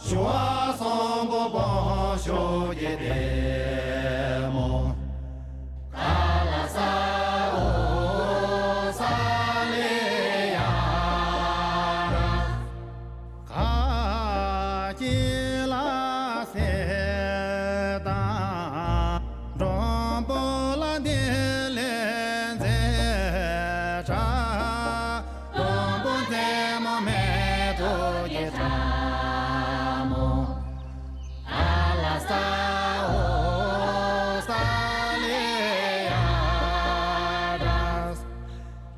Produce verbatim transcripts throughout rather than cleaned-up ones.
ཞུ་བ་སམ་བྷོ་བྷོ་ཤོ་ཀེ་ཏེ་མོ། ག་ལ་ས་འོ་ས་ལེ་ཡ་ར། ག་ཅི་ལ་སེ་ད་འགྲོན་པོ་ལ་འདི་ལེ་མཛེས་དྲ། འགྲོན་པོ་མཛེས་མོ་མེ་ཏོག་གི་ཁྲ་མོ། ཨ་ལ་ས་འོ་ས་ལེ་ཡ་དྲ།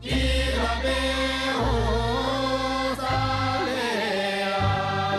ཀི་ལ་པེ་འོ་ས་ལེ་ཡ་དྲ།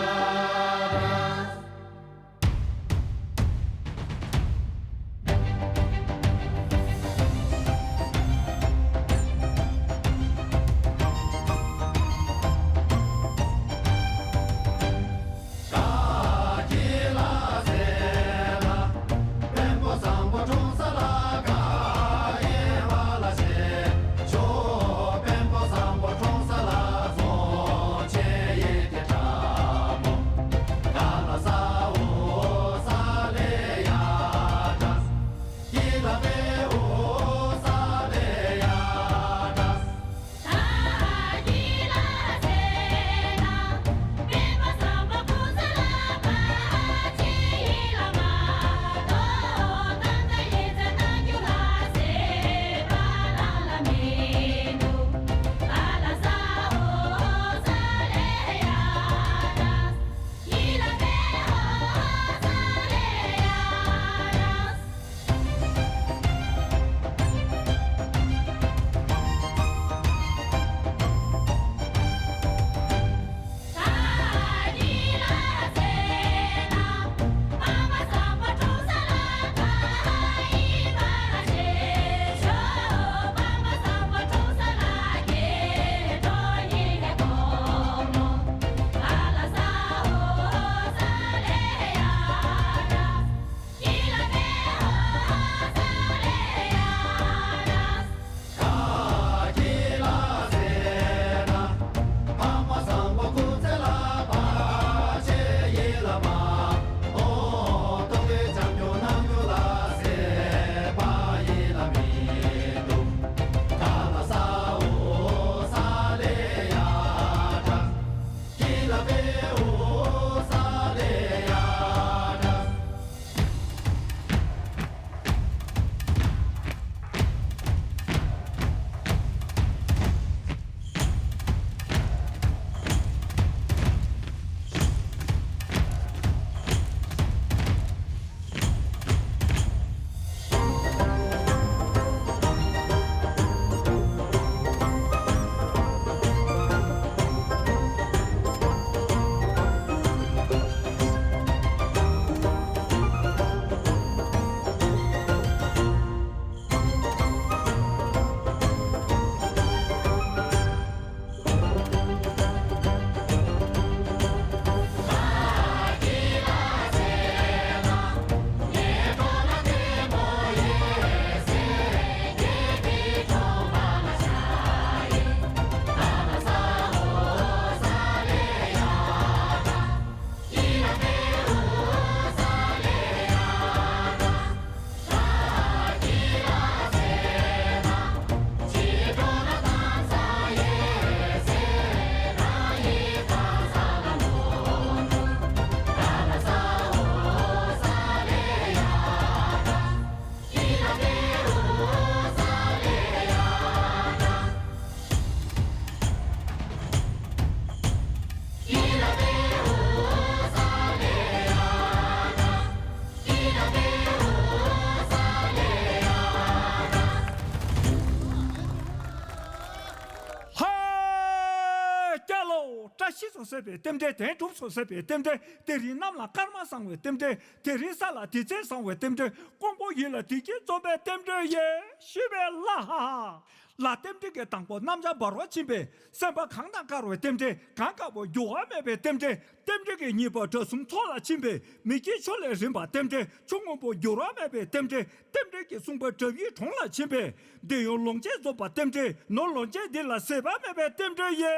ཧ། སྐྱ་ལོ། བཀྲ་ཤིས་སུ་གསོལ་བའི་རྟེན་འབྲེལ། བདེན་གྲུབ་སུ་གསོལ་བའི་རྟེན་འབྲེལ། དེ་རིང་གནམ་ལ་སྐར་མ་བཟང་བའི་རྟེན་འབྲེལ། དེ་རིང་ས་ལ་དུས་ཆེན་བཟང་བའི་རྟེན་འབྲེལ། ཀོང་པོ་ཡུལ་ལ་བདེ་སྐྱིད་འཛོམས་པའི་རྟེན་འབྲེལ་ཡེ་ཞུས་པའི་ལ་ཧ་ཧ། ལ་རྟེན་འབྲེལ་གྱི་དང་པོ་གནམ་ལྕགས་འབར་བ་ཕྱིན་པས་སེམས་པ་གངས་དང་དཀར་བའི་རྟེན་འབྲེལ། གངས་དཀར་པོ་འགྱུར་བ་མེད་པའི་རྟེན་འབྲེལ། རྟེན་འབྲེལ་གྱི་གཉིས་པ་དགྲ་གསུམ་ཚོགས་ལ་ཕྱིན་པས་མི་སྐྱིད་ཆོས་ལས་རིང་བ་རྟེན་འབྲེལ། ཆུ་སྔོན་པོ་འགྱུར་བ་མེད་པའི་རྟེན་འབྲེལ། རྟེན་འབྲེལ་གྱི་གསུམ་པ་དགྲ་ཡི་གྲོང་ལ་ཕྱིན་པས་འདི་ཡང་ལོངས་སྤྱོད་རྫོགས་པ་རྟེན་འབྲེལ། ནོར་ལོངས་སྤྱོད་འདི་ལ་ཟད་པ་མེད་པའི་རྟེན་འབྲེལ་ཡེ་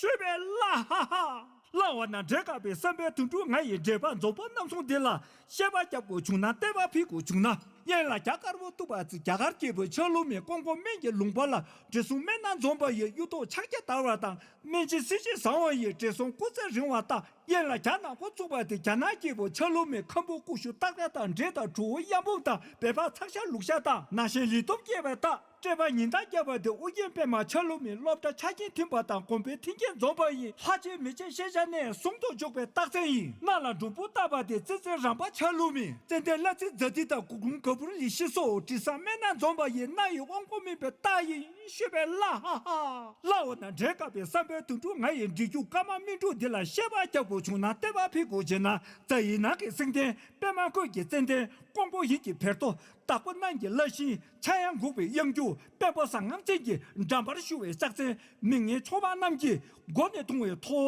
ཞུས་པའི་ལ་ཧ་ཧ། བླ་འོ་ན་འདྲེ་དཀར་པོའི་བསམ་པའི་དོན་གྲུབ། ང་ཡི་འདྲེ་པ་འཛོམས་པ་རྣམ་གསུམ་འདི་ལ། བཤད་པ་རྒྱབ་དགོས་བྱུང་ན་བསྟོད་པ་ཕུལ་དགོས་བྱུང་ན། གཡོན་ལ་རྒྱ་དཀར་པོ་གཏུབ་པ་ཙི་རྒྱ་གར་སྐྱེས་བུ་ཆ་ལུགས་མེད། ཀོང་པོ་སྨན་གྱི་ལུང་པ་ལ། འབྲས་སྤུངས་སྨན་སྣ་འཛོམས་པ་ཡི། གཡུ་ཐོག་ཕྱག་རྒྱ་དར་བ་དང་། སྨན་ཆེན་གཟི་བརྗིད་བཟང་བ་ཡི། འབྲས་སྤུངས་སྐུ་ཚེ་རིང་བ་དང་། གཡོན་ལ་རྒྱ་ནག་པོ་བཙུགས་པ་དེ་རྒྱ་ནག་སྐྱེས་བུ་ཆ་ལུགས་མེད། ཁམ་བུ་ཀུ་ཤུ་སྟག་ར་དང་འདྲེ་དང་གྲུ་བོ་གཡང་འབུམ་དང་། སྦལ་པ་ཚག་ཤ་ལུག་ཤ་དང་། ནག་ཞལ་ལི་སྟོབས་སྐྱེས་པ་དང་། སྤྲེལ་པ་ཉི་ཟླ་སྐྱེས་པ་དེ་ཨུ་རྒྱན་པད་མ་ཆ་ལུགས་མེད། སློབ་གྲྭ་ཆ་རྐྱེན་མཐུན་པ་དང་། དགོན་པའི་མཐུན་རྐྱེན་འཛོམས་པ་ཡི། ལྷ་ཆོས་མི་ཆོས་ཤེས་བྱ་ནས་ཟུང་དུ་འཇུག་པའི་རྟགས་མཚན་ཡིན། སྣ་ལ་འབྲུམ་བུ་བཏགས་པ་དེ་ཙི་ཙི་རམ་པ་ཆ་ལུགས་མེད། ཙན་དན་གླ་རྩི་ཛ་ཏི་དང་། གུར་གུམ་ག་བུར་ལི་ཤི་སོགས། དྲི་བཟང་སྨན་སྣ་འཛོམས་པ་ཡི། སྣ་ཡི་དབང་པོ་སྨིན་པའི་རྟགས་ཡིན། ཤོད་པའི་བླ། ཧ་ཧ། བླ་འོ་ན་འདྲེ་དཀར་པོའི་བསམ་པའི་དོན་གྲུབ། ང་ཡི་འདྲེ་རྒྱུག་ཀརྨ་སྨིན་དྲུག་འདི་ལ། བཤད་པ་རྒྱབ་དགོས་བྱུང་ན་བསྟོད་པ་ཕུལ་དགོས་བྱུང་ན། རྫ་ཡི་ནགས་ཀྱི་སེང་ལྡེང་། པད་མ་ཁོད་ཀྱི་ཙན་དན། ཀོང་པོ་ཡིད་ཀྱི་བེར་ཏོ། དྭགས་པོ་གནམ་གྱི་བླ་ཤིང་། ཕྱྭ་གཡང་འགུགས་པའི་གཡང་རྒྱུག། དཔོན་པོ་ཟངས་དངམ་ཅན་གྱི། འགྲམ་པར་ཞུ་བའི་ལྕག་ཚན། མི་ངན་ཕྱོགས་པ་རྣམས་ཀྱིས། མགོ་ནས་མཐོང་བའི་ཐོ་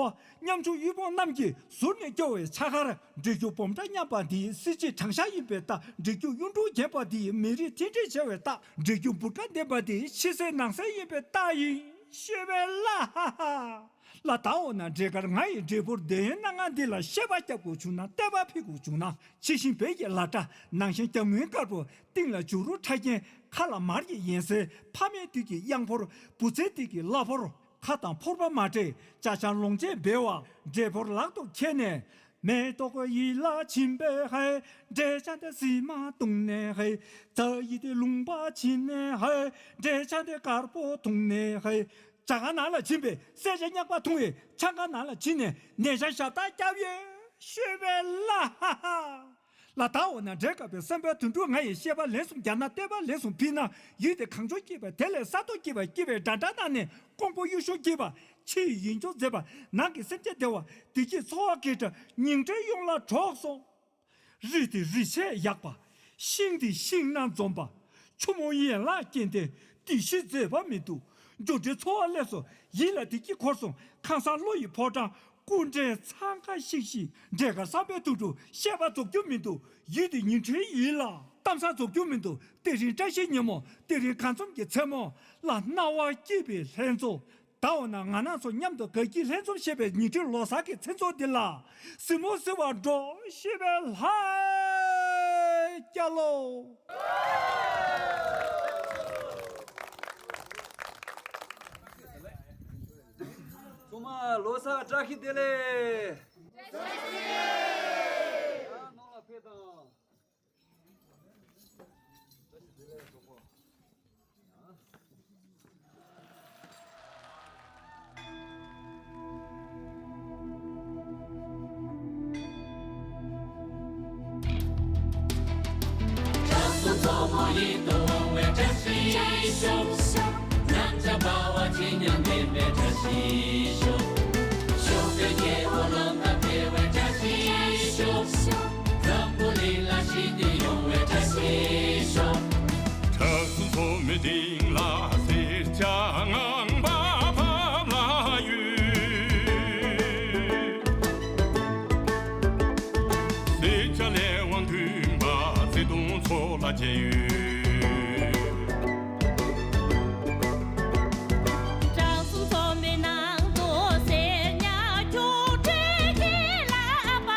བ། ཉམ་ཆུང་གཡུལ་པོ་རྣམས་ཀྱིས། ཟུར་ནས་སྐྱོར་བའི་ཕྱག་འཁར། འདྲེ་རྒྱུག་སྦོམ་ཕྲ་མཉམ་པ་འདི་ཡི། གཟི་བརྗིད་དྲང་ཤ་ཡིན་པའི་རྟགས། འདྲེ་རྒྱུག་གཡུ་འབྲུག་བརྒྱན་པ་འདི་ཡི། མི་རིགས་མཐུན་སྒྲིལ་བྱ་བའི་རྟགས། འདྲེ་རྒྱུག་འབུར་ཁ་ལྡན་པ་འདི་ཡི། ཕྱི་གསལ་ནང་གསལ་ཡིན་པའི་རྟགས་ཡིན། ཤོད་པའི་བླ། ཧ་ཧ། བླ་ད་འོ་ན་འདྲེ་དཀར། ང་ཡི་འདྲེ་ཕུར་འདོད་ཡོན་སྣ་ལྔ་འདི་ལ། བཤད་པ་རྒྱབ་དགོས་བྱུང་ན་བསྟོད་པ་ཕུལ་དགོས་བྱུང་ན། ཕྱི་བཞིན་བོད་ཀྱི་ལ་སྒྲ། ནང་བཞིན་རྒྱ་དངུལ་དཀར་པོ། སྟེང་ལ་བྱུ་རུ་ཁྲ་རྒྱན། ཁ་ལ་མར་གྱི་ཡན་ཟེར། ཕ་མེས་དུས་ཀྱི་གཡང་ཕོར། བུ་ཚའི་དུས་ཀྱི་བླ་ཕོར། ཁ་དང་ཕོར་པ་མ་འདྲེས། ཅ་ཆ་ལོངས་སྤྱོད་འབེལ་བ། འདྲེ་ཕོར་ལག་ཏུ་ཁྱེར་ནས། མེ་ཏོག་ཡིད་ལ་བྱིན་པས་ཧེ། འདྲེ་ཆ་འདི་གཟིམ་མ་བཏུང་ནས་ཧེ། རྫ་ཡི་དེ་ལུང་པ་བྱིན་ནས་ཧེ། འདྲེ་ཆ་འདི་དཀར་པོ་འཐུང་ནས་ཧེ། ཇ་ཁང་ནང་ལ་ཕྱིན་པས་གསད་བྱ་སྙེག་པ་འཐུང་བས། ཆང་ཁང་ནང་ལ་ཕྱིན་ནས་ནས་ཆང་ཞབས་བཏགས་བརྒྱབ་ཡོད། ཤོད་པའི་བླ། ཧ་ཧ། བླ་ད་འོ་ན་འདྲེ་དཀར་པོའི་བསམ་པའི་དོན་གྲུབ། ང་ཡི་བཤད་པ་ལན་གསུམ་རྒྱག་ན་བསྟོད་པ་ལན་གསུམ་ཕུལ་ན། ཡུལ་དེ་གངས་ལྗོངས་སྐྱིད་པ་དེ་ལས་ས་རྡོ་སྐྱིད་པ། སྐྱིད་པའི་འདྲ་འདྲ་ནང་ནས་ཀོང་པོ་གཡུ་གཞོང་སྐྱིད་པ། ཕྱི་ཡི་ཡིད་འབྱུང་མཛེས་པ། ནང་གི་སེམས་ཅན་བདེ་བ། བདེ་སྐྱིད་འཚོ་བ་སྐྱིད་འདྲ། ཉིང་ཁྲི་ཡོངས་ལ་གྲོགས་སོང་། རི་དེ་རི་ཆས་ཡག་པ། ཤིང་དེ་ཤིང་སྣ་འཛོམས་པ། ཆུ་མོ་ཡན་ལག་སྐྱེ་ལྡན། སྡེ་བཞི་མཛེས་པ་མི་འདུག་འབྱོར་འབྲིང་འཚོ་བ་ལེགས་སོ། ཡིད་ལ་བདེ་སྐྱིད་འཁོར་སོང་། ཁང་བཟང་བློ་ཡི་ཕོ་བྲང་། སྐུ་འདྲའི་འཚང་ཁ་ཤིག་ཤིག་འདྲེ་དཀར་བསམ་པའི་དོན་གྲུབ། བཤད་པ་རྫོགས་རྒྱུ་མི་འདུག་ཡུལ་དེ་ཉིང་ཁྲིའི་ཡུལ་ལ། གཏམ་བཟང་རྫོགས་རྒྱུ་མི་འདུག་དེ་རིང་བཀྲ་ཤིས་ཉིན་མོ། དེ་རིང་གང་འཛོམས་ཀྱི་མཚན་མོ་ལ། སྣང་བ་སྐྱིད་པའི་ལྷན་ཚོགས། ད་འོ་ན་ང་རང་ཚོ་མཉམ་དུ་དགའ་སྐྱིད་ལྷན་འཛོམས་བྱེད་པའི་ཉིང་ཁྲི་ལོ་གསར་གྱི་མཚན་ཚོགས་འདི་ལ། གཟིགས་མོ་གཟིགས་པར་འགྲོ། ཤོད་པའི་བླ། རྒྱལ་ལོ། ཚང་མ་ལོ་གསར་བཀྲ་ཤིས་བདེ་ལེགས། བཀྲ་ཤིས་བདེ་ལེགས། ཡང་ནང་ལ་ཕེབས་དང་། འཛམ་བུ་གླིང་ལ་ཞི་བདེ་ཡོང་བའི་བཀྲ་ཤིས་ཤོག་བྲག་གསུམ་མཚོ་མོའི་གཏིང་ལ་སེར་སྐྱ་ངང་པ་ཕབ་ལ་ཡོད། སེར་སྐྱ་ལས་དབང་མཐུན་པ་བརྩེ་དུང་མཚོ་ལ་རྒྱས་ཡོད། བྲག་གསུམ་མཚོ་མོའི་ནང་དུ་གསེར་ཉ་སྐྱོགས་བྲལ་གྱི་ལག་པ།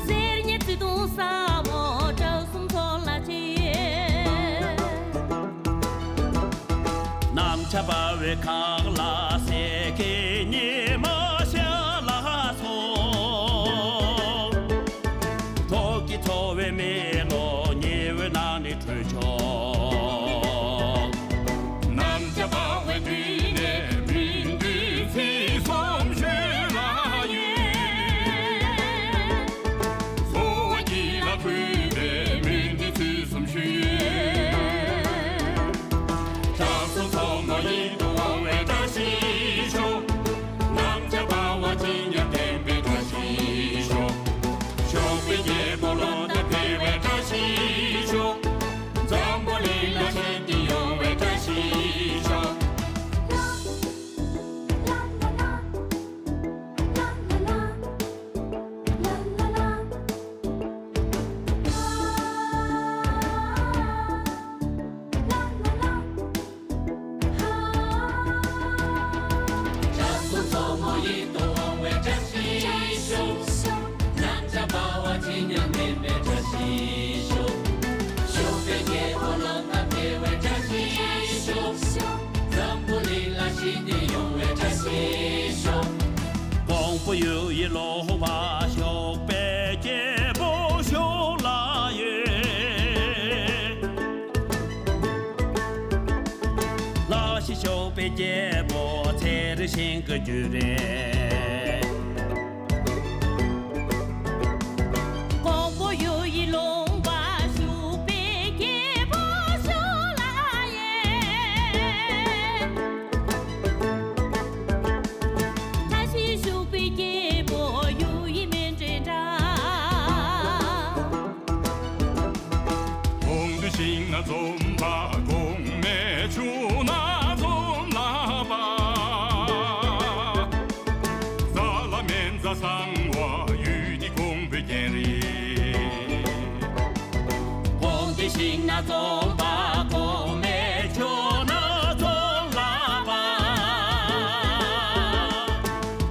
གསེར་ཉ་བརྩེ་དུང་ཟབ་མོ་བྲག་གསུམ་མཚོ་ལ་རྒྱས། གནམ་བྱཱར་འབར་བའི་གངས་ལ་སེར་གྱི་ཉི་མ་ཤར་ལ་སོང་། གྲོགས་ཀྱི་འཚོ་བའི་མེ་ལོང་ཉི་འོད་ནང་ནས་འཕྲོས་ཆོག་གནམ་བྱཱར་འབར་བའི་དུས་ནས་མུན་པའི་ཚིགས་གསུམ་ཞུ་ལ་ཡོད། འཚོ་བ་སྐྱིད་ལ་གུས་པས་མུན་པའི་ཚིགས་གསུམ་ཞུ་ཡོད། བྲག་གསུམ་མཚོ་མོ་ཡིད་དུ་འོང་བའི་བཀྲ་ཤིས་ཤོག་གཡུ་ཡི་ལུང་པ་ཕྱུག་པའི་སྐྱེས་བུ་ཤུགས་ལ་ཡོད། ལ་ཤི་ཕྱུག་པའི་སྐྱེས་བུ་ཚེ་རིང་ཞིང་གི་རྒྱུ་རེད། ཀོང་པོ་གཡུ་ཡི་ལུང་པ་ཕྱུག་པའི་སྐྱེས་བུ་ཤུགས་ལ་ཡོད། ལ་ཤི་ཕྱུག་པའི་སྐྱེས་བུ་གཡུ་ཡི་མཎྜལ་འདྲ། གོང་དུ་ཤིང་ནགས་འཛོམས་པ། གོང་མའི་ཆུ་ནགས་འཛོམས་ལ་བབས། ས་ལ་སྨན་རྩྭ་བཟང་བ། ཡུལ་འདི་ཀོང་པོའི་རྒྱན་རེད། གོང་དུ་ཤིང་ནགས་འཛོམས་པ། གོང་མའི་ཆུ་ནགས་འཛོམས་ལ་བབས།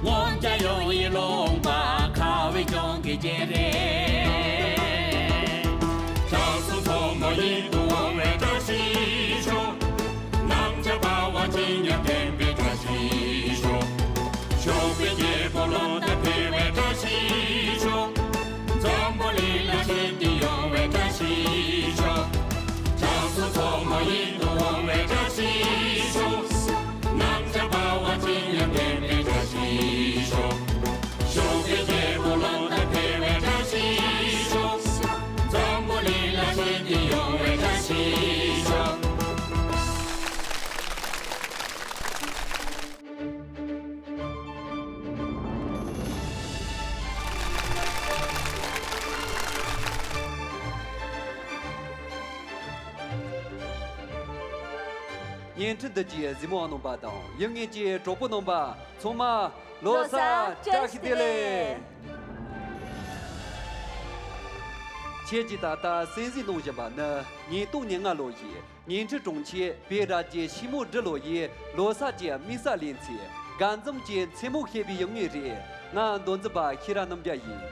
ངོམ་རྒྱལ་གཡུ་ཡི་ལུང་པ། ཁ་བའི་ལྗོངས་ཀྱི་རྒྱན་རེད། བྱང་སུམ་མཚོ་མོ་ཡིད་དུ་འོང་བའི་བཀྲ་ཤིས་ཤོག་གནམ་ལྕགས་འབར་བ་བརྗིད་ཉམས་ལྡན་པའི་བཀྲ་ཤིས་ཤོག་ཕྱུག་པའི་སྐྱེས་བུ་ལོ་ཟླ་འཕེལ་བའི་བཀྲ་ཤིས་ཤོག་འཛམ་བུ་གླིང་ལ་ཞི་བདེ་ཡོང་བའི་བཀྲ་ཤིས་ཤོག་བྱང་སུམ་མཚོ་མོ་ཡིད་དུ་འོང་བའི་བཀྲ་ཤིས་ཤོག་གནམ་ལྕགས་འབར་བ་བརྗིད་ཉམས་ལྡན་པའི་བཀྲ་ཤིས་ཤོག་ཕྱུག་པའི་སྐྱེས་བུ་ལོ་ཟླ་འཕེལ་བའི་བཀྲ་ཤིས་ཤོག་འཛམ་བུ་གླིང་ལ་ཞི་བདེ་ཡོང་བའི་བཀྲ་ཤིས་ཤོག་བརྙན་འཕྲིན་འདི་གའི་གཟིགས་མོ་བ་རྣམ་པ་དང་། ཡུལ་དངོས་ཀྱི་གྲོགས་པོ་རྣམ་པ་ཚང་མ་ལོ་གསར་བཀྲ་ཤིས་བདེ་ལེགས། ཁྱེད་ཀྱིས་ད་ལྟ་གསན་གཟིགས་གནང་བཞིན་པ་ནི་ཉིས་སྟོང་ཉེར་ལྔ་ལོ་ཡི་ཉིང་ཁྲི་གྲོང་ཁྱེར་བོད་ར་རྒྱའི་ཤིང་མོ་སྦྲུལ་ལོ་ཡི་ལོ་གསར་གྱི་དམིགས་བསལ་ལེ་ཚན་དགའ་འཛུམ་གྱི་མཚན་མོ་ཞེས་པའི་ཡུལ་དངོས་རེད། ང་མདོ་འཛིན་པ་ཤེས་རབ་རྣམ་རྒྱལ་ཡིན།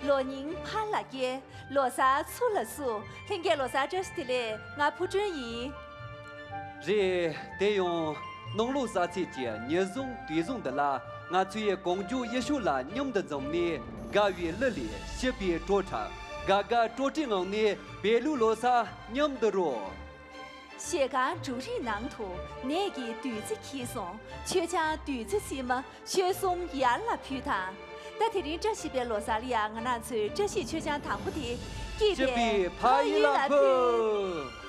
ལོ་རྙིང་ཕར་ལ་སྐྱེལ། ལོ་གསར་ཚུར་ལ་བསུ། ལྷན་རྒྱས་ལོ་གསར་བཀྲ་ཤིས་བདེ་ལེགས། ང་ཕུར་སྒྲོན་ཡིན། རེད། དེ་ཡང་ནང་ལོ་གསར་ཚེས་ཀྱི་ཉིན་གཟུགས་དུས་གཟུགས་འདི་ལ་ང་ཚོའི་གངས་ལྗོངས་ཡུལ་ཤུལ་ལ་མཉམ་དུ་འཛོམས་ནས། དགའ་བའི་གླུ་ལས་སྐྱིད་པའི་བྲོ་འཁྲབ། དགའ་དགའ་སྤྲོ་སྤྲོའི་ངང་ནས་བོད་ལུགས་ལོ་གསར་མཉམ་དུ་རོལ། ཞལ་དཀར་འབྲུ་རིགས་ནང་དུ་ནས་ཀྱི་བདུད་རྩི་འཁྱིལ་སོང་། མཆོད་ཆང་བདུད་རྩི་བསིལ་མ་མཆོད་གསུམ་ཡར་ལ་ཕུལ་དང་། ད་དེ་རིང་བཀྲ་ཤིས་པའི་ལོ་གསར་ལ་ཡང་ང་རང་ཚོའི་བཀྲ་ཤིས་མཆོད་ཆང་དང་པོ་དེ། སྐྱིད་པའི་ཕ་ཡུལ་ལ་ཕུལ།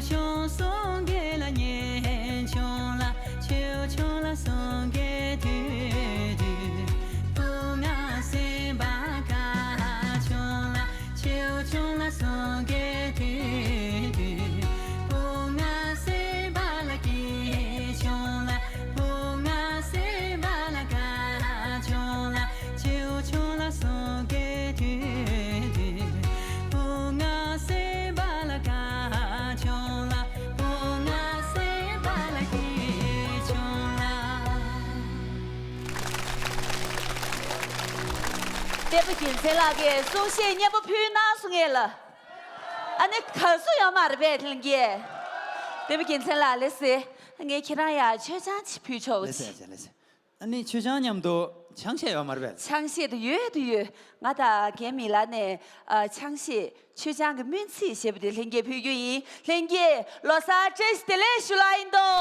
ཆོས་སངས་རྒྱས་ལ་ཉན་ཆོས་ལ། ཆོས་ཆོས་ལ་སངས་རྒྱས་དུས་དུས། བུ་ང་སེམས་པ་དགའ་ཆོས་ལ། ཆོས་ཆོས་ལ་སངས་རྒྱས་དུས་དུས། བུ་ང་སེམས་པ་ལ་སྐྱིད་ཆོས་ལ། བུ་ང་སེམས་པ་ལ་དགའ་ཆོས་ལ། ཆོས་ཆོས་ལ་སངས་རྒྱས་དུས་དུས། བུ་ང་སེམས་པ་ལ་དགའ་ཆོས་ལ། བུ་ང་སེམས་པ་ལ་སྐྱིད་ཆོས་ལ། བསྟན་པ་རྒྱལ་མཚན་ལགས་ཀྱིས་གསུང་བཤད་སྙན་པོ་ཕུལ་གནང་སོང་ངས་ལ། ཨ་ནི་ག་སུ་ཡོད་མ་རེད་པས་དེ་ལ་ངས། བསྟན་པ་རྒྱལ་མཚན་ལགས་ལགས་སེ། ངས་ཁྱེད་རང་ཡ་མཆོད་ཆང་ཅིག་ཕུལ་ཆོག་ལགས་སེ་ཅིག་ལགས་སེ། ཨ་ནི་མཆོད་ཆང་མཉམ་དུ་ཆང་གཞས་ཡོད་མ་རེད་པས། ཆང་གཞས་དེ་ཡོད་དེ་ཡོད། ང་དང་རྒན་མི་ལགས་ནས་ཨ། ཆང་གཞས་མཆོད་ཆང་གི་སྨོན་ཚིག་ཞེས་པ་དེ་ལྷན་རྒྱས་ཕུལ་རྒྱུ་ཡིན། ལྷན་རྒྱས་ལོ་གསར་བཀྲ་ཤིས་བདེ་ལེགས་ཞུ་ལ་ཡིན་དོ།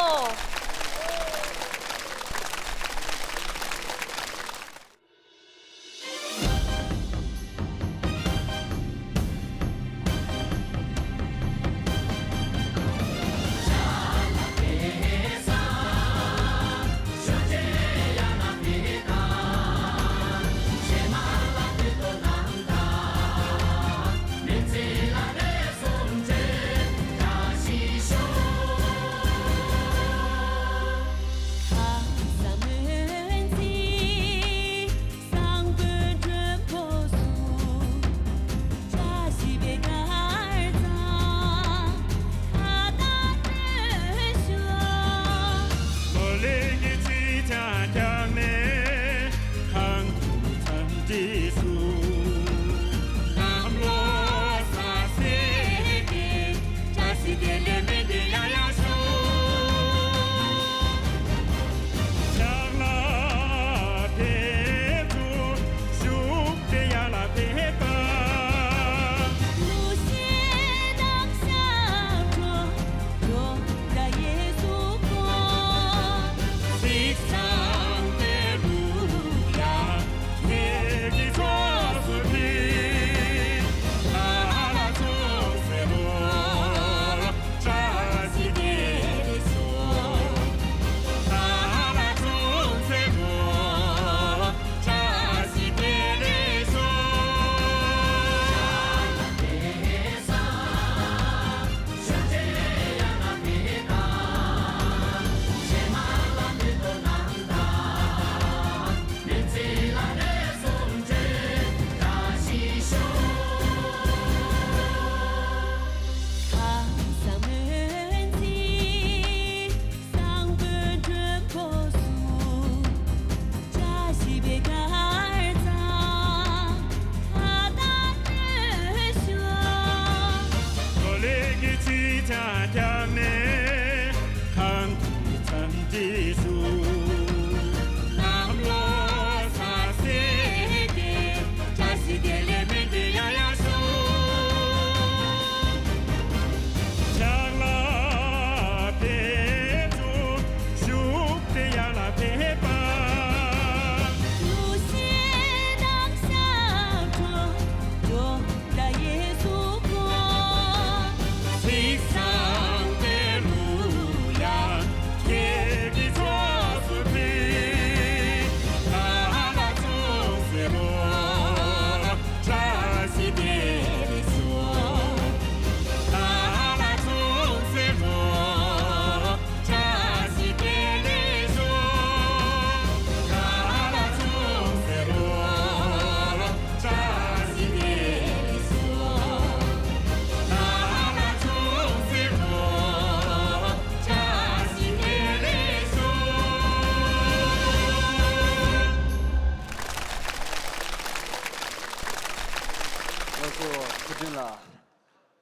ལགས་སོ། ཐུབ་བསྟན་ལགས།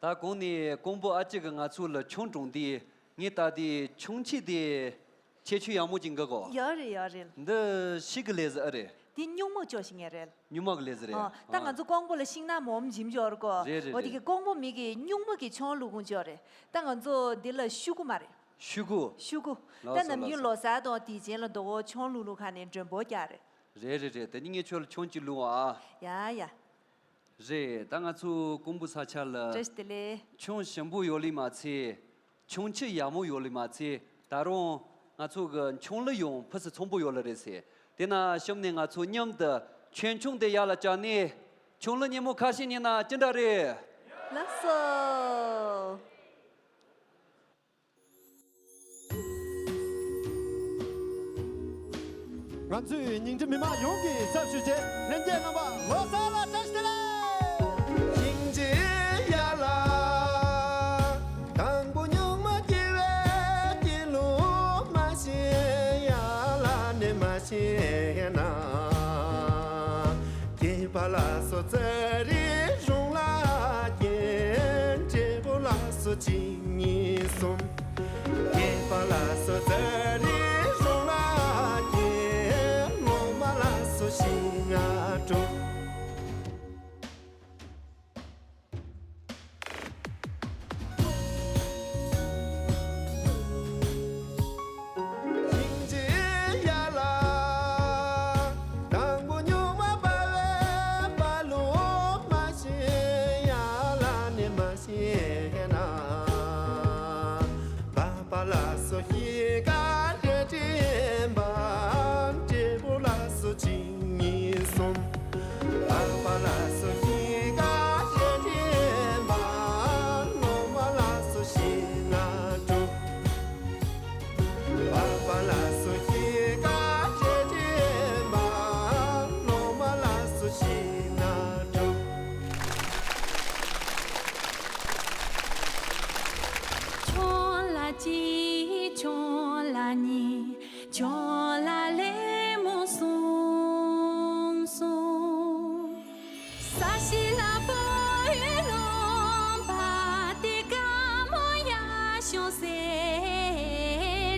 ད་གོང་ནས་ཀོང་པོ་ཨ་ཅེ་གིས་ང་ཚོ་ལ་ཆང་འདྲེན་དུས། ངས་ལྟ་དུས་ཆང་ཆེད་དེ་ཁྱད་ཆོས་ཡག་མོ་ཅིག་འགའ་གོ། ཡོད་རེད་ཡོད་རེད། འདི་ཤི་གི་ལས་ཟི་ཨ་རེད། འདི་སྨྱུག་མ་ཅོ་ཞིག་ངེས་རེད། སྨྱུག་མ་གི་ལས་ཟི་རེད། ཨ། ད་ང་ཚོ་ཀོང་པོ་ལ་ཤིང་ནགས་མོམ་འཇིམ་ཅོ་ར་གོ། རེད་རེད་འོ་དེ་རེད། གི་ཀོང་པོ་མི་གི་སྨྱུག་མ་གི་ཆང་བླུག་ཁུངས་ཅོ་རེད། ད་ང་ཚོ་འདི་ལ་ཤུ་གུ་མ་རེད། ཤུ་གུ། ཤུ་གུ། ལགས་ད་སོ་ནམ་རྒྱུན་ལགས་སོ། ལོ་གསར་དང་དུས་ཆེན་ལ་དོ་བོ་ཆང་བླུག་བླུག་ཁ་ནས་མགྲོན་པོ་རྒྱག་རེད། རེད་རེད་རེད། དེ་ནི་ངས་ཁྱོད་ལ་ཆང་ཅིག་བླུག་ཨ། ཡ་ཡ། རེད། ད་ང་ཚོ་ཀོང་པོ་ས་ཆ་ལ་བཀྲ་ཤིས་བདེ་ལེགས། ཆང་ཞིམ་པོ་ཡོད་ལེ་མ་ཚད། ཆུང་ཆུ་ཡག་མོ་ཡོད་ལེ་མ་ཚད་ད་རུང་ང་ཚོ་གི་ཆུང་ལི་ཡང་ཕུ་སི་ཚོང་པོ་ཡོད་ལེ་རེད་ཟེར། དེ་ན་གཤམ་ནས་ང་ཚོ་མཉམ་དུ་ཆོས་ཆུང་དེ་ཡར་ལ་བཅར་ནས་ཆུང་ལི་སྙན་མོ་ཁ་ཤས་ཉན་ན་ཅི་འདྲ་རེད། ལགས་སོ། ང་ཚོས་ཉིང་ཁྲི་མི་མང་ཡོངས་ཀྱི་ཚབ་ཞུས་ཏེ་ལྷན་རྒྱས་རྣམ་པ་ལོ་གསར་ལ་བཀྲ་ཤིས་བདེ་ལེགས། ཤིང་རྗེ་ཡ་ལ། དང་པོ་སྨྱུག་མ་སྐྱེ་བའི་སྐྱེ་ལུགས་མ་ཤེས་ཡ་ལ་ནི་མ་ཤེས་ན། སྐྱེས་པ་ལ་སོགས་ཙཱ་རི་རུང་ལ་སྐྱེས། བགྲེས་པོ་ལ་སོགས་གཅིག་གཉིས་གསུམ། སྐྱེས་པ་ལ་སོགས་ཙཱ་རི་རུང་ལ་སྐྱེས། སློབ་མ་ལ་སོགས་བཞི་ལྔ་དྲུག། ཤིང་རྗེ་ཡ་ལ། དང་པོ་སྨྱུག་མ་འབར་བའི་འབར་ལུགས་མ་ཤེས་ཡ་ལ་ནི་མ་ཤེས་ན། འབར་བ་ལ་སོགས་གཤིས་ཀ་རལ་གྲི་འབར། བགྲེས་པོ་ལ་སོགས་གཅིག་གཉིས་གསུམ། འབར་བ་ལ་སོགས་གཤིས་ཀ་རལ་གྲི་འབར། སློབ་མ་ལ་སོགས་བཞི་ལྔ་དྲུག། འབར་བ་ལ་སོགས་གཤིས་ཀ་རལ་གྲི་འབར། སློབ་མ་ལ་སོགས་བཞི་ལྔ་དྲུག། ཆུང་ལ་གཅིག་ཆུང་ལ་གཉིས། ཆུང་ལ་ལད་མོ་སོང་སོང་། ས་གཞི་ལ་བུ་ཡུལ་ལུང་པ་དེ་དགའ་མོ་ཡག་ཤོས་སེ་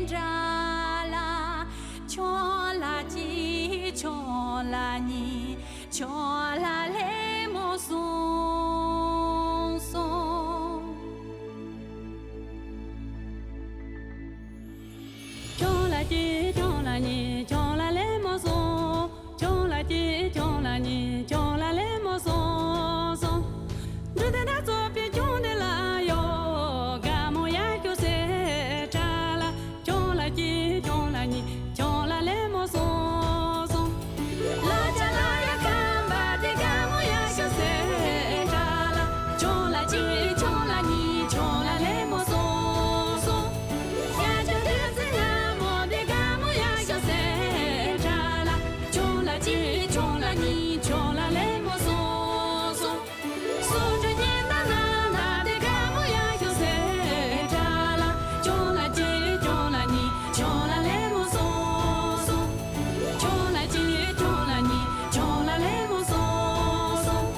འདྲ་ལ། ཆུང་ལ་གཅིག་ཆུང་ལ་གཉིས། ཆུང་ལ་ལད་མོ་སོང་སོང་། ཆུང་ལ་གཅིག་ཆུང་ལ་གཉིས། ཆུང་ལ་ལད་མོ་སོང་། ཆུང་ལ་གཅིག་ཆུང་ལ་གཉིས། ཆུང་ལ་ལད་མོ་སོང་སོང་། འབྲུ་དེ་འདྲ་ཚོ་པའི་ཆུང་དེ་ལ་ཡོ། དགའ་མོ་ཡག་ཤོས་སེ་འདྲ་ལ། ཆུང་ལ་གཅིག་ཆུང་ལ་གཉིས། ཆུང་ལ་ལད་མོ་སོང་སོང་། ལ་ཅ་ལ་ཡ་ཁམ་པ་དེ་དགའ་མོ་ཡག་ཤོས་སེ་འདྲ་ལ། ཆུང་ལ་གཅིག་ཆུང་ལ་གཉིས། ཆུང་ལ་ལད་མོ་སོང་སོང་། ཡ་ཅོ་དེ་ཚེ་ལ་མོ་དེ་དགའ་མོ་ཡག་ཤོས་སེ་འདྲ་ལ། ཆུང་ལ་གཅིག་ཆུང་ལ་གཉིས། ཆུང་ལ་ལད་མོ་སོང་སོང་། སོ་ཅོ་ཉན་ད་ན་ན་དེ་དགའ་མོ་ཡག་ཤོས་སེ་འདྲ་ལ། ཆུང་ལ་གཅིག་ཆུང་ལ་གཉིས། ཆུང་ལ་ལད་མོ་སོང་སོང་། ཆུང་ལ་གཅིག་ཆུང་ལ་གཉིས། ཆུང་ལ་ལད་མོ་སོང་སོང་།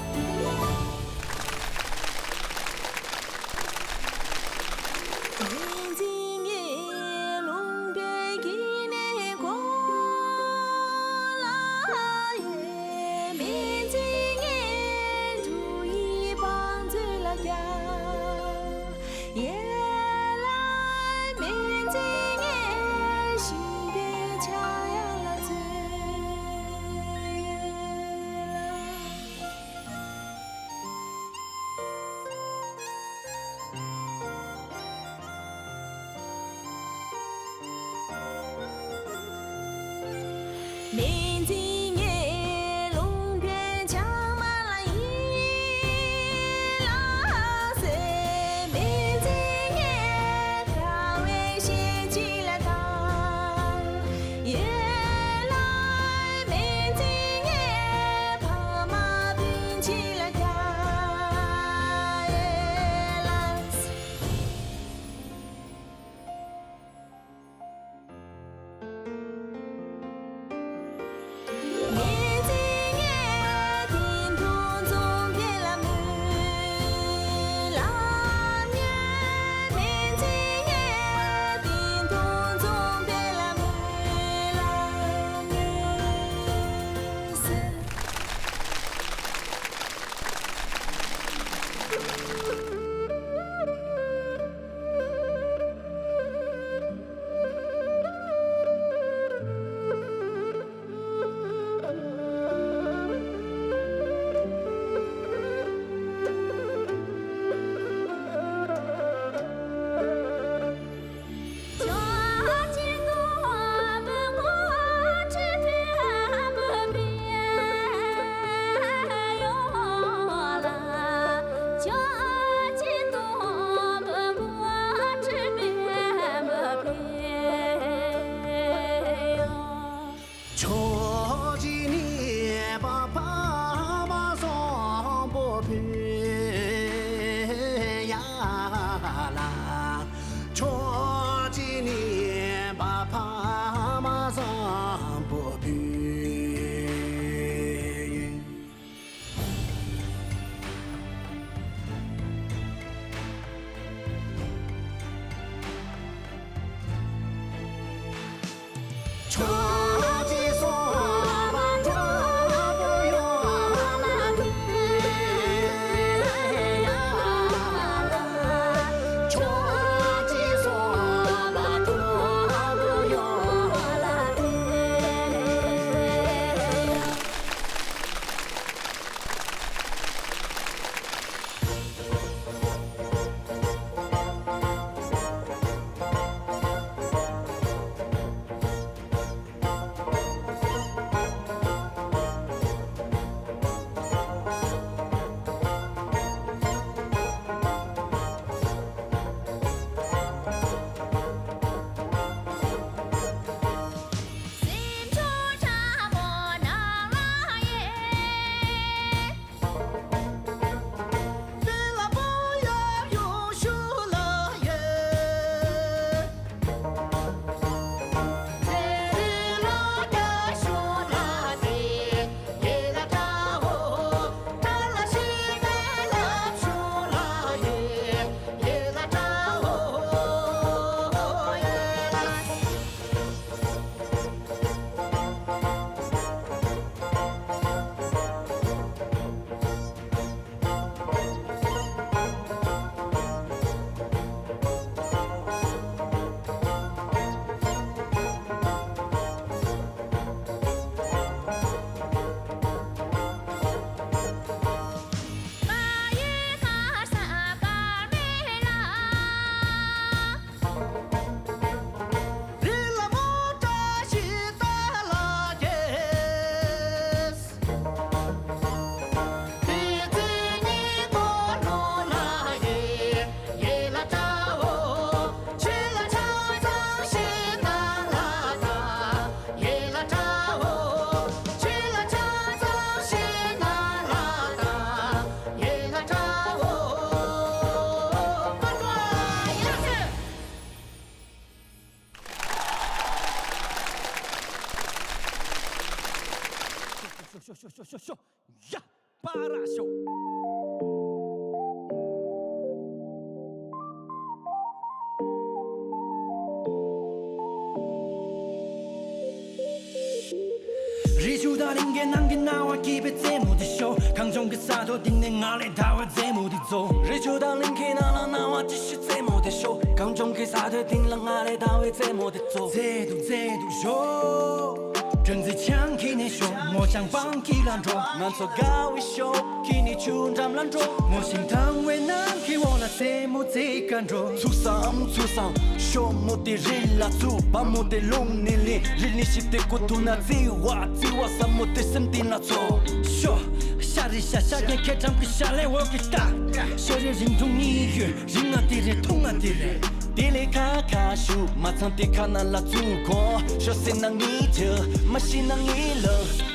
ནང་གི་སྣང་བ་སྐྱིད་པའི་རྩེད་མོ་དེ་ཤོག་གངས་ལྗོངས་ཀྱི་ས་རྡོ་སྟེང་ནས་ང་ལས་དར་བའི་རྩེད་མོ་དེ་ཚོ། རི་ཆུ་དང་གླིང་གའི་ནང་ལ་སྣང་བ་ཅི་ཞིག་རྩེད་མོ་དེ་ཤོག་གངས་ལྗོངས་ཀྱི་ས་རྡོའི་སྟེང་ལ་ང་ལས་དར་བའི་རྩེད་མོ་དེ་ཚོ། རྩེད་དུ་རྩེད་དུ་ཤོག་སྦྲང་རྩི་ཆང་ཁྱེར་ནས་ཤོག་མོ་ལྕང་སྤང་དཀྱིལ་ལ་འགྲོ། ང་ཚོ་དགའ་བའི་ཤོག་ཁྱེར་ནས་ཆུ་འགྲམ་ལ་འགྲོ། ངོ་ཤེས་དྭངས་བའི་ནམ་མཁའི་འོག་ལ་རྩེད་མོ་རྩེ་ག་འགྲོ། ཚུགས་སམ་ཚུགས་སམ་ཤོག་མོ་དེ་རི་ལ་བཙུགས། བ་མོ་དེ་རླུང་ནས་ལེན། རི་ནས་ཤི་དེ་ཀོ་ཐུག་ན་བརྩི་བ་བརྩི་བ་ཟབ་མོ་དེ་སེམས་གཏིང་ལ་ཚོགས། ཤོག་ཤ་རེ་ཤ་ཤ་རྒྱན་ཁྱེད་ཁྲམ་གི་ཤ་ལས་འོག་གི་རྟ། ཤ་རེ་རིང་ཐུང་གཉིས་ཡོད། རིང་ང་དེ་རེད་ཐུང་ང་དེ་རེད། དེ་ལས་ཁ་ཁ་ཞུ་མ་ཚང་དེ་ཁ་ན་ལ་བཙུགས་གོ། ཤོག་སེམས་ནང་ངེས་བྱ་མ་ཤི་ན་ངེས་ལ།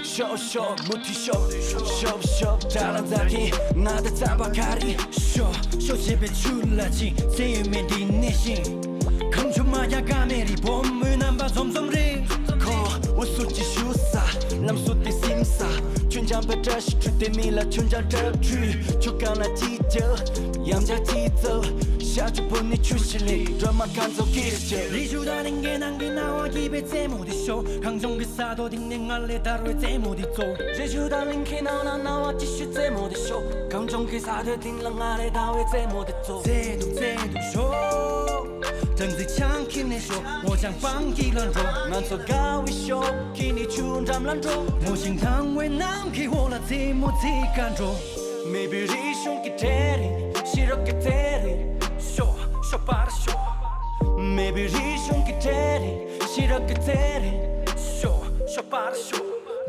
ཤོག་ཤོག་མུ་མཐུད་ཤོག་ཤོག་ཤོག་ཇ་ལ་འཛག་གིན་ང་དང་རྩམ་པ་ཁ་རི། ཤོག་ཤོག་བྱེད་པའི་ཆུ་ལ་ཕྱིན་ཚེ་ཡོད་མེད་འདི་ནས་ཤིང་། གངས་ཆུ་མ་རྒྱག་ཀ་མེད་རི་བོ་མོའི་རྣམ་པ་འཛོམས་འཛོམས་རེད། ཁོ་འུ་སུ་ཅི་ཞུ་ས་ལམ་སུ་དེ་སིམ་ས། ཆུ་འཇམ་པའི་བཀྲ་ཤིས་ཁྲུས་དེ་མི་ལ་ཆུ་འཇམ་བཀྲ་ཁྲུས། ཆུ་གང་ལ་ཅི་བྱ་ཡང་བྱ་ཅི་བྱ། ཤ་ཆུ་བུ་ནི་ཆུ་ཤི་ལི་སྒྲོལ་མ་གང་ཚོ་ཀིར་བྱ། རི་ཆུ་དང་གླིང་གའི་ནང་གི་སྣང་བ་སྐྱིད་པའི་རྩེད་མོ་དེ་ཤོག་གངས་ལྗོངས་ཀྱི་ས་རྡོ་སྟེང་ནས་ང་ལས་དར་བའི་རྩེད་མོ་དེ་ཚོ། རི་ཆུ་དང་གླིང་གའི་ནང་ན་སྣང་བ་ཅི་ཞིག་རྩེད་མོ་དེ་ཤོག་གངས་ལྗོངས་ཀྱི་ས་རྡོའི་སྟེང་ལ་ང་ལས་དར་བའི་རྩེད་མོ་དེ་ཚོ། རྩེད་དུ་རྩེད་དུ་ཤོག་སྦྲང་རྩི་ཆང་ཁྱེར་ནས་ཤོག་མོ་ལྕང་སྤང་དཀྱིལ་ལ་འགྲོ། ང་ཚོ་དགའ་བའི་ཤོག་ཁྱེར་ནས་ཆུ་འགྲམ་ལ་འགྲོ། ངོ་ཤེས་དྭངས་བའི་ནམ་མཁའི་འོག་ལ་རྩེད་མོ་རྩེ་ག་འགྲོ། མེས་པོའི་རིག་གཞུང་གི་གྲས་རེད། ཤེས་རབ་ཀྱི་རྩལ་རེད། ཤོག་ཤོག་པར་ཤོག་མེས་པོའི་རིག་གཞུང་གི་གྲས་རེད། ཤེས་རབ་ཀྱི་རྩལ་རེད། ཤོག་ཤོག་པར་ཤོག་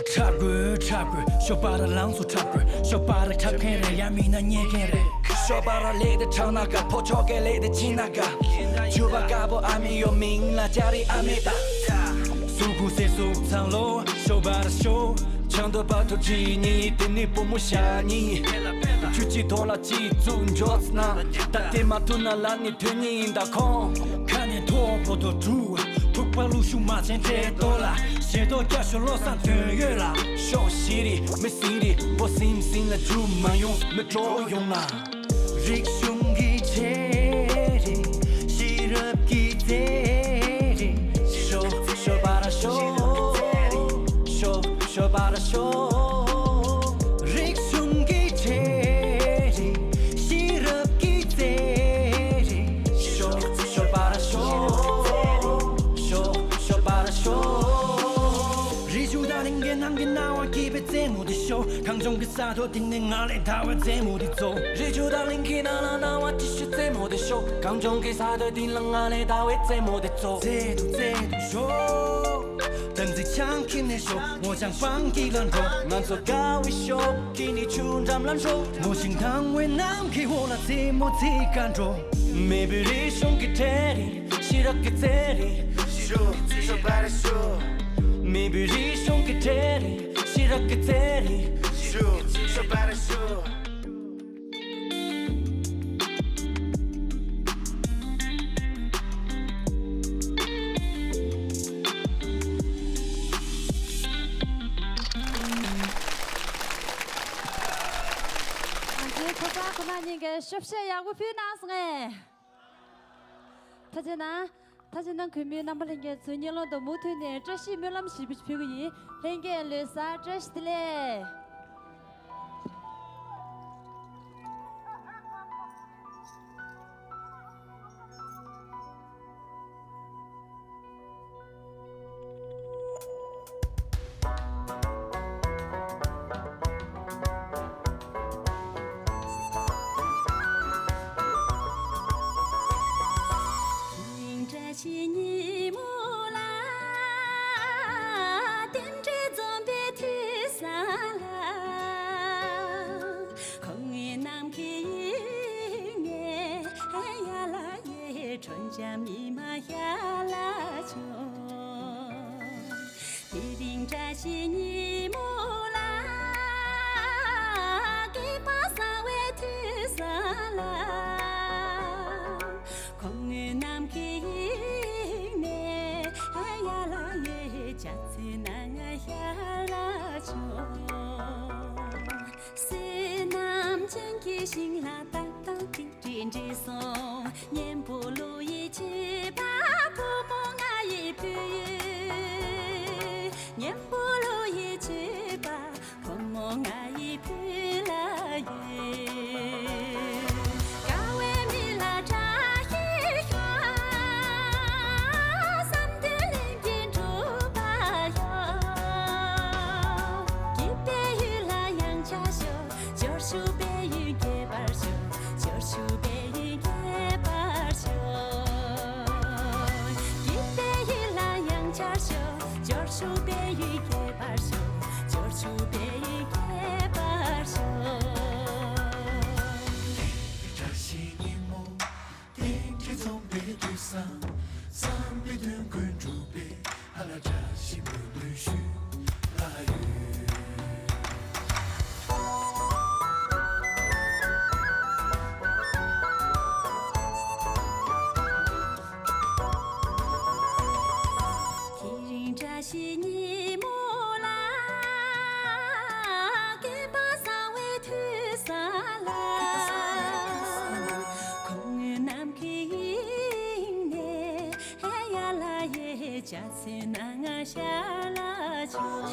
འཁྲབ་དགོས་འཁྲབ་དགོས། ཤོག་པར་ལངས་སུ་འཁྲབ་དགོས། ཤོག་པར་འཁྲབ་མཁན་རེད། ཡང་མིན་ན་ཉན་མཁན་རེད། ཤོག་པར་ལས་དེ་ཆགས་ན་དགའ། ཕོ་ཆོག་གེ་ལས་དེ་ཕྱིན་ན་དགའ། ཕྱུ་པ་དཀར་པོ་ཨ་མི་ཡོད། མིང་ལ་ལྕགས་རི་ཨ་མི་ད། སུ་གུ་སེ་སུ་ཚང་ལོ་ཤོག་པར་ཤོག་ཆང་དུ་བ་ཐུ་ཁྲི་ཉི་དེ་ནི་བུ་མོ་ཤ་ཉི། ཆུ་ཅི་ཐོག་ལ་ཅི་བཙུགས་འཇོག་ན། ད་དེ་མ་ཐུག་ན་ལ་ནི་དོན་ཉི་ཡིན་ད་ཁོང་། ཁ་ནས་ཐོག་པོ་ཐོ་དྲུག་ཐུག་པ་ལུ་ཤུ་མ་ཆེན་ཏྲེ་ཏོ་ལ། ཞེ་ཏོ་སྐྱ་ཤོ་ལོ་སང་དོན་ཡོད་ལ། ཤོག་ཤི་རི་མི་སིང་རི་བོ་སིང་སིང་ལ་རྒྱུ་མ་ཡོང་མི་འགྲོ་ཡོང་ན། རིག་གཞུང་གི་ཆེད་རེད། ཤེས་རབ་ཀྱི་རྩལ་རེད། ཤོག་ཤོག་པ་ར་ཤོག་ཤོག་ཤོག་པ་ར་ཤོག་རིག་གཞུང་གི་ཆེད་རེད། ཤེས་རབ་ཀྱི་རྩལ་རེད། ཤོག་ཤོག་པ་ར་ཤོག་ཤོག་ཤོག་པ་ར་ཤོག་རི་ཆུ་དང་གླིང་གའི་ནང་གི་སྣང་བ་སྐྱིད་པའི་རྩེད་མོ་དེ་ཤོག་གངས་ལྗོངས་ཀྱི་ས་རྡོ་སྟེང་ནས་ང་ལས་དར་བའི་རྩེད་མོ་དེ་ཚོ། རི་ཆུ་དང་གླིང་གའི་ནང་ལ་སྣང་བ་ཅི་ཞིག་རྩེད་མོ་དེ་ཤོག་གངས་ལྗོངས་ཀྱི་ས་རྡོའི་སྟེང་ལ་ང་ལས་དར་བའི་རྩེད་མོ་དེ་ཚོ། རྩེད་དུ་རྩེད་དུ་ཤོག་སྦྲང་རྩི་ཆང་ཁྱེར་ནས་ཤོག་མོ་ལྕང་སྤང་དཀྱིལ་ལ་འགྲོ། ང་ཚོ་དགའ་བའི་ཤོག་ཁྱེར་ནས་ཆུ་འགྲམ་ལ་འགྲོ། ངོ་ཤེས་དྭངས་བའི་ནམ་མཁའི་འོག་ལ་རྩེད་མོ་རྩེ་ག་འགྲོ། མེས་པོའི་རིག་གཞུང་གི་གྲས་རེད། ཤེས་རབ་ཀྱི་རྩལ་རེད། ཤོག་ཤོག་པ་ར་ཤོག་མེས་པོའི་རིག་གཞུང་གི་གྲས་རེད། ཤེས་རབ་ཀྱི་རྩལ་རེད། ཤོག་ཤོག་པ་ར་ཤོག་ང་ཚོའི་གོ་ས་ཁོ་ན་གཉིས་ཀས་ཤོབ་ཤེ་ཡག་པོ་ཕུལ་གནང་སོང་ངས། ད་ཅི་ན། ད་ཅི་ན་གུས་མོས་རྣམ་པ་ལྷན་རྒྱས་ཚོའི་སྙིང་ལོང་དུ་མུ་མཐུད་ནས་བཀྲ་ཤིས་སྨོན་ལམ་ཞེ་པོ་ཞིག་ཕུལ་གི་ཡིན། ལྷན་རྒྱས་ལོ་གསར་བཀྲ་ཤིས་བདེ་ལེགས། བཀྲ་ཤིས་ཉིན་མོ་ལ། རྟེན་འབྲེལ་འཛོམས་པའི་དུས་བཟང་ལ། ཁོང་ངི་ནམ་མཁའི་དབྱིངས་ནས། ཡ་ལ་ཡེ་ཁྲོན་ཆ་མི་མ་ཡ་ལ་ཆོ། དེ་རིང་བཀྲ་ཤིས་ཉིན་མོ་ལ། སྐལ་བ་བཟང་བའི་དུས་བཟང་ལ། ཁོང་ངི་ནམ་མཁའི་དབྱིངས་ནས། ཡ་ལ་ཡེ་ཇ་ཚི་ན་ང་ཡ་ལ་ཆོ། བསོད་ནམས་ཅན་གྱི་ཞིང་ལ་ཏག་ཏག་ཏིག་ཏིག་འདྲི་སོང་། གཉེན་པོ་ལོ་ཡི་བྱེད་པ། བུ་མོ་ང་ཡི་བུ་ཡོད། གཉེན་པོ་ལོ་ཡི་བྱེད་པ། བྱ་ཚེ་ནང་ང་ཤར་ལ་ཆོག་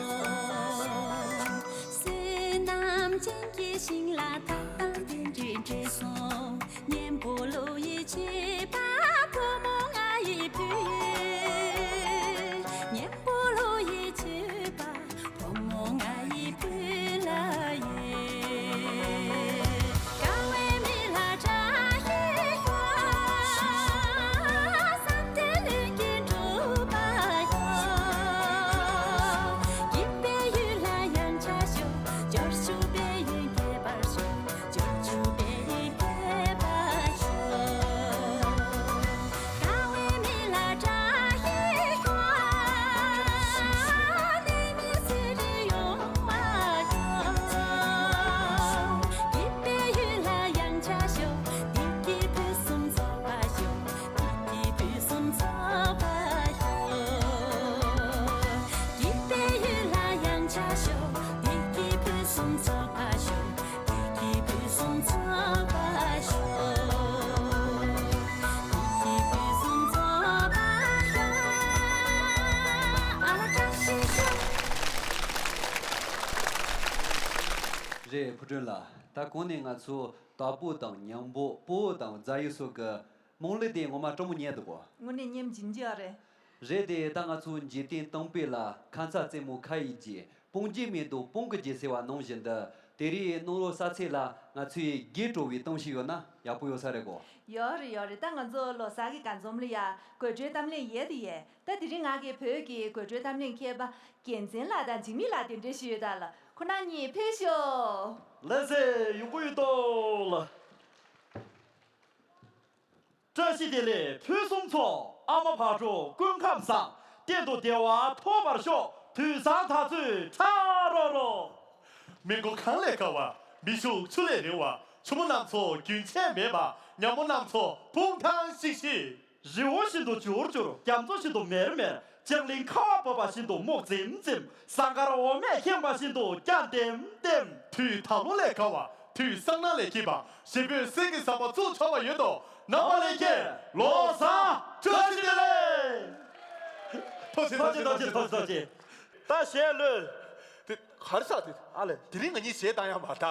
བསོད་ནམས་ཅན་གྱི་ཞིང་ལ་ཐག་དང་རྟེན་འབྲེལ་འདྲེས་སོང་། གཉེན་པོ་ལོ་ཡི་མཆོད་པ་བུ་མོ་ང་ཡི་ཕུལ། གཉེན་པོ་ལོ་ཡི་མཆོད་པ་བུ་མོ་ང་ཡི་ཕུལ་ལ་ཡོད། དགའ་བའི་མི་ལ་བཀྲ་ཤིས་ཤོག་བསམ་དོན་ལྷུན་གྱིས་འགྲུབ་པར་ཤོག་སྐྱིད་པའི་ཡུལ་ལ་ཡང་ཆ་ཤོག་འབྱོར་ཕྱུག་པའི་ཡུན་རྒྱས་པར་ཤོག་འབྱོར་ཕྱུག་པའི་ཡུན་རྒྱས་པར་ཤོག་དགའ་བའི་མི་ལ་བཀྲ་ཤིས་ཤོག་ནད་མེད་ཚེ་རིང་ཡོང་བར་ཤོག་སྐྱིད་པའི་ཡུལ་ལ་ཡང་ཆ་ཤོག་བདེ་སྐྱིད་ཕུན་སུམ་ཚོགས་པར་ཤོག་བདེ་སྐྱིད་ཕུན་སུམ་ཚོགས་པར་ཤོག་སྐྱིད་པའི་ཡུལ་ལ་ཡང་ཆ་ཤོག་བདེ་སྐྱིད་ཕུན་སུམ་ཚོགས་པར་ཤོག་བདེ་སྐྱིད་ཕུན་སུམ་ཚོགས་པར་ཤོག་བདེ་སྐྱིད་ཕུན་སུམ་ཚོགས་པར་ཤོག་ཨ་ལ་བཀྲ་ཤིས་ཤོག་རེད། ཕུར་སྒྲོན་ལགས། ད་གོང་ནས་ང་ཚོ་དྭགས་པོ་དང་མཉམ་པོ་སྤོ་བོ་དང་རྫ་ཡུལ་སོགས་ཀྱི་རྨོངས་ལུགས་དེ་ངོ་མ་སྤྲང་མོ་ཉན་འདུག་གོ་དངོས་གནས་སྙེམས་ཇི་འཇི་ཨ་རེད། རེད་དེ། ད་ང་ཚོ་འཇིག་རྟེན་སྟོང་པའི་ལ། ཁ་ཚ་རྩེད་མོ་ཁ་ཡི་རྗེས། སྤོང་རྒྱུ་མེད་དོ་སྤོང་གི་རྗེས་ཟེར་བ་ནང་བཞིན་དུ། དེ་རིང་རྣམ་ལོ་གསར་ཚེས་ལ་ང་ཚོས་རྒས་སྤྲོ་བའི་གཏམ་ཞིག་ཡོད་ན་ཡག་པོ་ཡོད་ས་རེད་གོ་ཡོད་རེད་ཡོད་རེད། ད་ང་ཚོ་ལོ་གསར་གྱི་དགའ་འཛོམས་ལ་ཡ་དགོད་བྲོའི་གཏམ་གླེང་ཡོད་དེ་ཡོད། ད་དེ་རིང་ང་གིས་བོད་ཀྱི་དགོད་བྲོའི་གཏམ་གླེང་མཁས་པ་རྒྱལ་མཚན་ལགས་དང་འཇིགས་མེད་ལགས་གདན་འདྲེན་ཞུས་ཡོད། ད་ལ་ཁོ་རང་གཉིས་ཕེབས་ཤོག་ལགས་སེ། ཡོང་གི་ཡོད་དོ་ལགས། བཀྲ་ཤིས་བདེ་ལེགས་ཕུན་སུམ་ཚོགས། ཨ་མ་བག་དྲོ་སྐུ་ཁམས་བཟང་། གཏན་དུ་བདེ་བ་ཐོབ་པར་ཤོག་དུས་བཟང་ད་ཚོད་ཁྲ་རོ་རོ། མི་མགོ་གངས་ལས་དཀར་བ། མི་ཤུགས་ཆུ་ལས་རིང་བ། ཆུ་མོ་རྣམ་ཚོ་རྒྱུན་ཆད་མེད་པ། ཉ་མོ་རྣམ་ཚོ་བུང་ཐང་ཤིག་ཤིག་རི་བོ་བཞིན་དུ་འཇུར་འཇུར། རྒྱ་མཚོ་བཞིན་དུ་མེར་མེར། ལྕང་གླིང་ཁ་བ་བབས་པ་བཞིན་དུ་སྨུག་འཛིམ་འཛིམ། ཟངས་དཀར་འོ་མས་ཁེངས་པ་བཞིན་དུ་སྐྱ་ལྟེམ་ལྟེམ། དུས་དང་པོ་ལས་དགའ་བ། དུས་སང་གནངས་ལས་སྐྱིད་པ། གཞིས་སྤོས་གསེར་གྱི་ཟམ་པ་བཙུགས་ཆོག་པ་ཡོད་དོ། ནང་པ་ལྷན་རྒྱས་ལོ་གསར་བཀྲ་ཤིས་བདེ་ལེགས། ཐུགས་རྗེ་ཆེ། ཐུགས་རྗེ་ཆེ། ཐུགས་རྗེ་ཆེ། ད་གཞས་ལོས། དེ་ག་རེ་ཟེར། དེ་ཨ་ལས། དེ་རིང་ང་གཉིས་གཞས་བཏང་ཡག་མ་རེད་ད།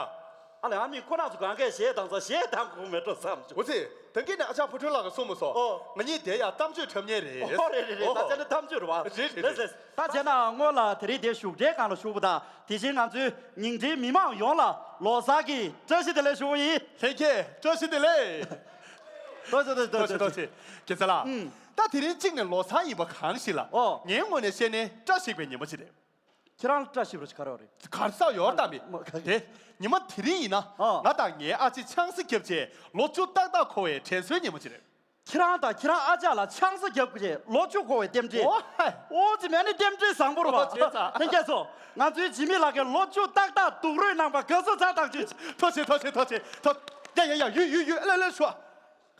ཨ་ལས། ཨ་མི་ཁོ་རང་ཚོ་གང་གས་གཞས་བཏང་ས། གཞས་བཏང་དགོས་མེད་འགྲོ་བསམ་བྱུང་། འོ་ཙི། ད་གིན་ནས་ཨ་ཅག་ཕུར་སྒྲོན་ལགས་ཀྱིས་གསུངས་མ་སོང་། ཨོ། ང་གཉིས་དེ་ཡང་གཏམ་བརྗོད་འཁྲབ་མཁན་རེད། ཨོ་རེད་རེད་རེད། ད་ཨོ་ཅག་ནི་གཏམ་བརྗོད་རེད་བ། རེད་རེད་རེད། ལགས་སེ། ད་བྱས་ན་སྔོན་ལ་དེ་རིང་དེ་བཞུགས་གྲལ་སྒང་ལ་བཞུགས་པ་དང་། དེ་བཞིན་ང་ཚོའི་ཉིང་ཁྲིའི་མི་མང་ཡོངས་ལ་ལོ་གསར་གྱི་བཀྲ་ཤིས་བདེ་ལེགས་ཞུ་བ་ཡིན། ལྷན་རྒྱས་བཀྲ་ཤིས་བདེ་ལེགས། ཐུགས་རྗེ་ཆེ། ཐུགས་རྗེ་ཆེ། རྒྱལ་མཚན་ལགས། ཨུམ། ད་དེ་རིང་གཅིག་ནས་ལོ་གསར་ཡིན་པ་གང་ཞིག་ལ། ཨོ། ངའི་ངོས་ནས་བཤད་ན་བཀྲ་ཤིས་པའི་ཉིན་མོ་ཅིག་རེད། ཁྱེད་རང་ལ་བཀྲ་ཤིས་པ་ཞིག་ག་རེ་ཡོད་རེད། ག་རེ་ཟེར་ཡོད་རེད་ད་མི། མ་ག་དེ། ཉི་མ་དེ་རིང་ཡིན་ན། ཨ། ང་དང་ངའི་ཨ་ཅེ་ཆང་ས་བརྒྱབ་བྱས་ལོ་བཅུ་ཏག་ཏག་འཁོར་བའི་དྲན་གསོའི་ཉིན་མོ་ཅིག་རེད། ཁྱེད་རང་དང་ཁྱེད་རང་ཨ་ཅག་ལ་ཆང་ས་བརྒྱབ་བྱས་ལོ་བཅུ་འཁོར་བའི་རྟེན་འབྲེལ། ཨོ་ཧའི། ཨོ་ཙི་མེ་ནི་རྟེན་འབྲེལ་བཟང་པོ་རེད་བ། ཨོ་ཙི་ཙ། ལྷན་རྒྱས་ཚོ། ང་ཚོའི་འཇིགས་མེད་ལགས་ཀྱིས་ལོ་བཅུ་ཏག་ཏག་སྡུག་རུས་གནང་བ་དགའ་བསུ་ཚར་ཐག་ཆོད། ཐུགས་རྗེ་ཆེ། ཐུགས་རྗེ་ཆེ། ཐུགས་རྗེ་ཆེ། ཐུགས། ཡ་ཡ་ཡ། ཡུ་ཡུ་ཡུ། ཨ་ལེ་ལེ་ཤོག་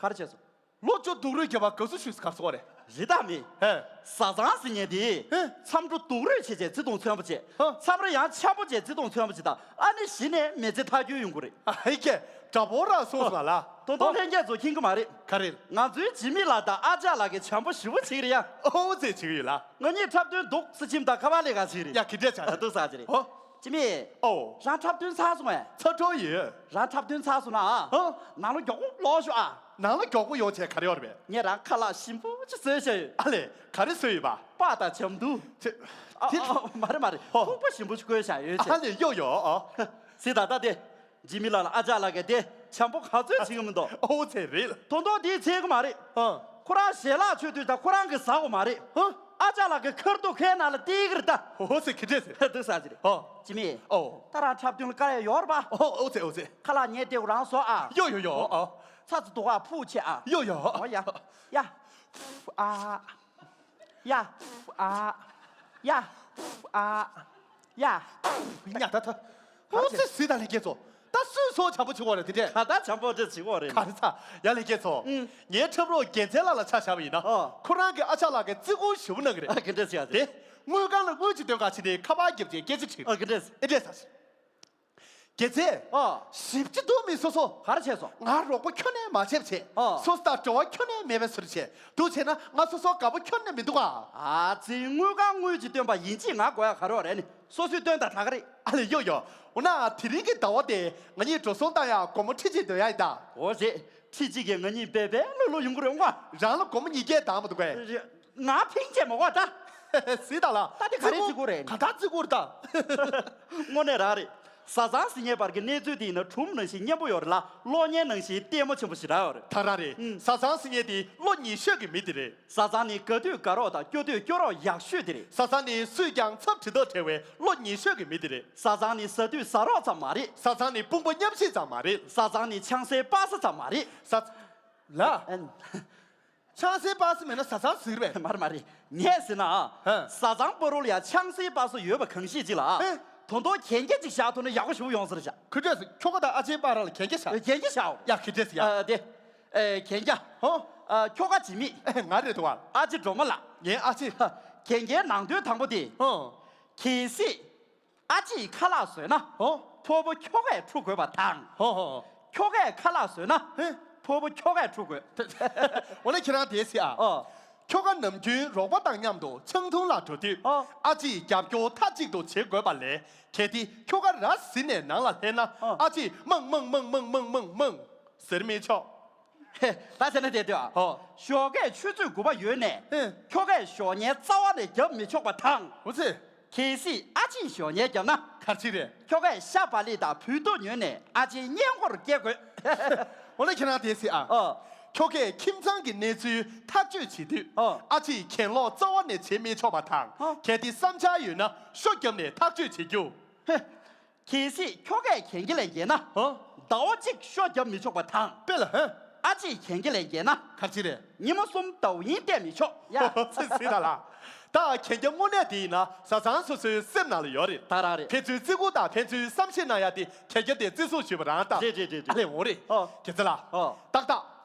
ག་རེ་བྱས་སོང་། ལོ་བཅུ་སྡུག་རུས་བརྒྱབ་པ་དགའ་བསུ་ཞུས་ཟེར་ག་རེ་ཟེར་བ་རེད། རི་དྭགས་མི། ཧེ། བཟའ་ཚང་ཟེར་མཁན་དེ། ཧེ། མཚམས་འགྲོ་སྡུག་རུས་བྱས་བྱས་བརྩེ་དུང་མཚོན་པོ་བྱས། ཧ། མཚམས་རེ་ཡང་འཆམ་པོ་བྱས་བརྩེ་དུང་མཚོན་པོ་བྱས་དང་། ཨ་ནི་གཞི་ནས་མི་ཚེ་ཐར་རྒྱུ་ཡོང་གི་རེད། ཨ་ཧེ་ཀེ། དྲག་པོ་རང་གསུངས་སོང་ལ། ད་དུང་ལྷན་རྒྱས་ཚོ་མཁྱེན་གི་མ་རེད། ག་རེ། ང་ཚོའི་འཇིགས་མེད་ལགས་དང་ཨ་ཅག་ལགས་ཀྱིས་བྱམས་པོ་ཞེ་པོ་བྱེད་ཀྱི་རེད་ཡ། ཨོ་ཙི་བྱེད་ཀྱི་ཡོད་ལ། ང་གཉིས་འཁྲབ་སྟོན་འདུག་ཟེར་ཕྱིན་དང་ཁ་པར་ལས་ཀ་བྱེད་ཀྱི་རེད། ཡ་གི་འདྲས་བྱ། ཨ་འདུག་ཟེར་གྱི་རེད། ཨོ། འཇིགས་མེད། ཨོ། རང་འཁྲབ་སྟོན་ཚར་སོང་ངས། ཚར་འགྲོ་ཡོད། རང་འཁྲབ་སྟོན་ཚར་སོང་ན་ཨ། ཨོ། ནང་ལོགས་མགྱོགས་པོ་ལོག་ཤོག་ཨ། ནང་ལོགས་མགྱོགས་པོ་ཡོང་བྱས་ག་རེ་ཡོད་རེད་པས། ངས་རང་ཁ་ལག་ཞིམ་པོ་ཅིག་བཟོས་བཞག་ཡོད། ཨ་ལས། ག་རེ་བཟོས་ཡོད་པ། སྤགས་དང་བྱམ་དུ། ཆེ། ཨ་དེ། ཨ་ཨ། མ་རེད་མ་རེད། ཧོ། ཐུག་པ་ཞིམ་པོ་ཞིག་བསྐོལ་བཞག་ཡོད་ཨ་ཆེ། ལས་གཡོ་ཡོ་ཨ། སྲིད་ད་ལྟ་དེ། འཇིགས་མེད་ལགས་ལ་ཨ་ཅག་ལགས་ཀྱིས་དེ་བྱམས་པོ་ག་ཚོད་བྱེད་ཀྱི་མི་འདུག་ཨོ་ཙི་རེད་ལ། དོན་དག་དེ་བྱེད་ཀྱི་མ་རེད། ཨ། ཁོ་རང་ཞལ་ལག་མཆོད་དུས་ད་ཁོ་རང་གིས་ཟ་དགོས་མ་རེད། ཨ། ཨ་ཅག་ལགས་ཀྱིས་ཁ་ཐུག་ཁའི་ནང་ལ་སྟེར་གྱི་རེད་ད། ཨོ་ཙི་གི་འདྲས་ཟེར། འདུག་ཟེར་གྱི་རེད། ཨོ། འཇིགས་མེད། ཨོ། ད་རང་འཁྲབ་སྟོན་ལ་དཀའ་ལས་ཡོད་རེད་པ། ཨོ་ཨོ་ཙི་ཨོ་ཙི། ཁ་ལག་ཉལ་བསྡད་དགོས་རང་བཟོ་ཨ། ཡོ་ཡོ་ཡོ། ཨོ། ཚ་ཚ་འདུག་ག་ཕུག་ཆེ་ཨ། ཡོ་ཡོ། ཨོ་ཡ། ཡ། ཨ། ཡ། ཨ། ཡ། ཨ། ཡ། ཉ་ད་ད། ཨོ་ཙི་སྲིད་ད་ལྷན་རྒྱས་ཚོ། ད་སུས་སོ་བྱམས་པོ་བྱེད་དགོས་རེད་དེ་འདྲས། ད་ད་བྱམས་པོ་འདྲ་བྱེད་དགོས་རེད། ག་རེ་ཚ། ཡ་ལྷན་རྒྱས་ཚོ། ཨུམ། ངའི་འཁྲབ་རོགས་རྒྱལ་མཚན་ལགས་ལ་ཆ་བཞག་པ་ཡིན་ན། ཨོ། ཁོ་རང་གིས་ཨ་ཅག་ལགས་ཀྱི་བརྩི་བཀུར་ཞེ་པོ་གནང་གི་རེད། ཨ་ག་འདྲས་བྱས་ཡ་དེ། དེ། དངུལ་ཁང་ལ་དངུལ་གྱི་སྟོན་ཁ་བྱས་ནས་ཁ་པར་བརྒྱབ་བྱས་སྐད་ཆ་དྲིས། ཨ་ག་འདྲས། ཨེ་འདྲས་ཟེར། རྒྱལ་མཚན། ཨ། ཞིབ་ཅིག་འདུག་མི་སོ་སོ། ག་རེ་བྱས་སོང་། ང་རོགས་པ་ཁྱོན་ནས་མ་བྱས་བྱས། ཨ། སོ་སོ་དང་འབྲེལ་བ་ཁྱོན་ནས་མེད་པའི་བཟོ་འདྲ་བྱས་འདུག་བྱས་ན་ང་སོ་སོ་དགའ་པོ་ཁྱོན་ནས་མི་འདུག་ཨ། ཨ་ཙི། དངུལ་ཁང་དངུལ་གྱིས་བཏོན་པ་ཡིན་གཅིག་ང་དགོས་ཡ་ག་རེ་ཡོད་རེད། ནི་སོ་སོས་བཏོན་དང་ད་ག་རེད། ཨ་ལེ། ཡོ་ཡོ། འོ་ན་དེ་རིང་གི་ཟླ་བ་དེ་ང་གཉིས་འགྲོ་སོང་བཏང་ཡ་སྒོར་མོ་ཁྲི་གཅིག་འདོན་ཡ་ཡིན་ད། འོ་རེད། ཁྲི་གཅིག་གིས་ང་གཉིས་འབད་འབད་ལུ་ལུ་ཡོང་གི་རེད་ཨང་། རང་ལ་སྒོར་མོ་ཉིས་བརྒྱ་བཏང་མ་འདུག་གས། རེད། ང་ཕིང་ཅེ་མ་གོ་ད། སི་ད་ལ། ད་དེ་ག་རེ་བརྩི་དགོས་རེད། ག་ད་བརྩི་དགོས་རེད་ད། དངོས་གནས་རང་རེད། བཟའ་ཚང་ཟེར་མཁན་བར་གྱི་གནས་ཚུལ་དེ་ཡིན་ན་སྒྲུང་ནང་བཞིན་སྙན་པོ་ཡོད་རེད་ལ། གློག་བརྙན་ནང་བཞིན་ལྟད་མོ་ཆེན་པོ་ཞེ་དྲག་ཡོད་རེད། ད་རང་རེད། ཨུམ། བཟའ་ཚང་ཟེར་མཁན་དེ་བློ་ཉེ་ཤོས་ཀྱི་མི་དེ་རེད། བཟའ་ཚང་ནི་དགའ་དུས་དགའ་རོགས་དང་སྐྱོ་དུས་སྐྱོ་རོགས་ཡག་ཤོས་དེ་རེད། བཟའ་ཚང་ནི་སུས་ཀྱང་ཚབ་བྱེད་ཐབས་བྲལ་བའི་བློ་ཉེ་ཤོས་ཀྱི་མི་དེ་རེད། བཟའ་ཚང་ནི་ཟ་དུས་ཟ་རོགས་ཙམ་མ་རེད། བཟའ་ཚང་ནི་དཔུང་པ་མཉམ་གཤིབ་ཙམ་མ་རེད། བཟའ་ཚང་ནི་ཆང་སའི་པ་སེ་ཙམ་མ་རེད། བཟའ་ཚང་། ལ། ཨན། ཆང་སའི་པ་སེ་མེད་ན་བཟའ་ཚང་ཟེར་བས། མ་རེད་མ་རེད། ངས་ཟེར་ན་ཨ། ཧ། བཟའ་ཚང་པ་རུ་ལ་ཡ་ཆང་སའི་པ་སེ་ཡོད་པ་གང་ཤེས་ཅིག་ལ་ཨ། ཧེ། དོན་དུ་གན་རྒྱ་ཅིག་བཞག་ཐུབ་ན་ཡག་པོ་ཞེ་པོ་ཡོང་ས་རེད་ཤག་ཁི་འདྲས་ཁྱོ་ག་དང་ཨ་ཅེའི་བར་ལ་གན་རྒྱ་བཞག་གན་རྒྱ་བཞག་ཡ་ཁི་འདྲས་ཡ། ཨ་དེ། ཨེ་གན་རྒྱ། ཧོ། ཨ་ཁྱོ་ག་འཇིགས་མེད། ཨེ་ང་རེད་དོ་བ། ཨ་ཅེ་སྒྲོལ་མ་ལགས། ངའི་ཨ་ཅེ། ཧ། གན་རྒྱའི་ནང་དོན་དང་པོ་དེ། ཧོ། གལ་སྲིད། ཨ་ཅེས་ཁ་ལག་བཟོས་ན། ཧོ། ཕོ་བོ་ཁྱོ་གས་འཁྲུ་དགོས་པ་དང་། ཧོ་ཧོ། ཁྱོ་གས་ཁ་ལག་བཟོས་ན། ཧེ། ཕོ་བོ་ཁྱོ་གས་འཁྲུ་དགོས། འོ་ན་ཁྱེད་རང་དེ་ཟེར་ཨ། ཨོ། ཁྱོ་ག་ནམ་རྒྱུན་རོགས་པ་དང་མཉམ་དུ་ཆང་འཐུང་ལ་འགྲོ་དུས། ཨོ། ཨ་ཅེས་རྒྱབ་སྐྱོར་མཐའ་གཅིག་ཏུ་བྱེད་དགོས་པ་ལས། གལ་ཏེ་ཁྱོ་ག་ར་ཟིན་ནས་ནང་ལ་ལྷན་ན། ཨོ། ཨ་ཅེས་མང་མང་མང་མང་ཟེར་མི་ཆོག་ཧེ། ད་བྱས་ན་དེ་ལྟོས་ཨ། ཧོ། ཞོགས་ཀས་ཆུ་ཚོད་དགུ་པ་ཡོལ་ནས། ཧེ། ཁྱོ་གས་ཞོགས་ཉལ་རྩ་བ་ནས་རྒྱབ་མི་ཆོག་པ་དང་། འོ་ཙི། གལ་སྲིད་ཨ་ཅེས་ཞོགས་ཉལ་བརྒྱབ་ན། ག་རེ་བྱེད་རེད། ཁྱོ་གས་ཤ་བག་ལེབ་དང་བུལ་ཏོག་ཉོས་ནས་ཨ་ཅེའི་སྔས་མགོར་སྐྱེལ་དགོས། འོ་ན་ཁྱེད་རང་དེ་ཟེར་ཨ། ཨོ། ཁྱོ་གས་ཁྱིམ་ཚང་གི་གནས་ཚུལ་ཐག་གཅོད་བྱེད་དུས། ཨོ། ཨ་ཅེས་གྱེན་ལོག་རྩ་བ་ནས་བྱེད་མི་ཆོག་པ་དང་། ཨོ། གལ་ཏེ་བསམ་འཆར་ཡོད་ན་ཤོ་བརྒྱབ་ནས་ཐག་གཅོད་བྱེད་རྒྱུ། ཧེ། གལ་སྲིད་ཁྱོ་གས་གན་རྒྱ་ལ་འགྱེལ་ན། ཧོ། ཟླ་བ་གཅིག་ཤོ་རྒྱབ་མི་ཆོག་པ་དང་། དཔེ་ལ་ཧེ། ཨ་ཅེས་གན་རྒྱ་ལ་འགྱེལ་ན། ག་རེ་བྱེད་རེད། ཉི་མ་གསུམ་ཟླ་བ་ཡིན་བལྟས་མི་ཆོག་ཡ། ཧོ་ཧོ་ཙི་ཙི་ད་ལ། ད་གན་རྒྱ་དངོས་གནས་དེ་ཡིན་ན་བཟའ་ཚང་སོ་སོའི་སེམས་ནང་ལ་ཡོད་རེད། ད་རང་རེད། ཕན་ཚུན་བརྩི་བཀུར་དང་ཕན་ཚུན་བསམ་ཤེས་གནང་ཡ་དེ་གན་རྒྱ་དེ་བརྩི་སྲུང་ཞུས་པ་རང་ད། རེད་རེད་རེད་རེད། ཨ་ལེ་འོ་རེད། ཨོ། རྒྱལ་ཚ་ལ། ཨོ། ཏག་ཏག་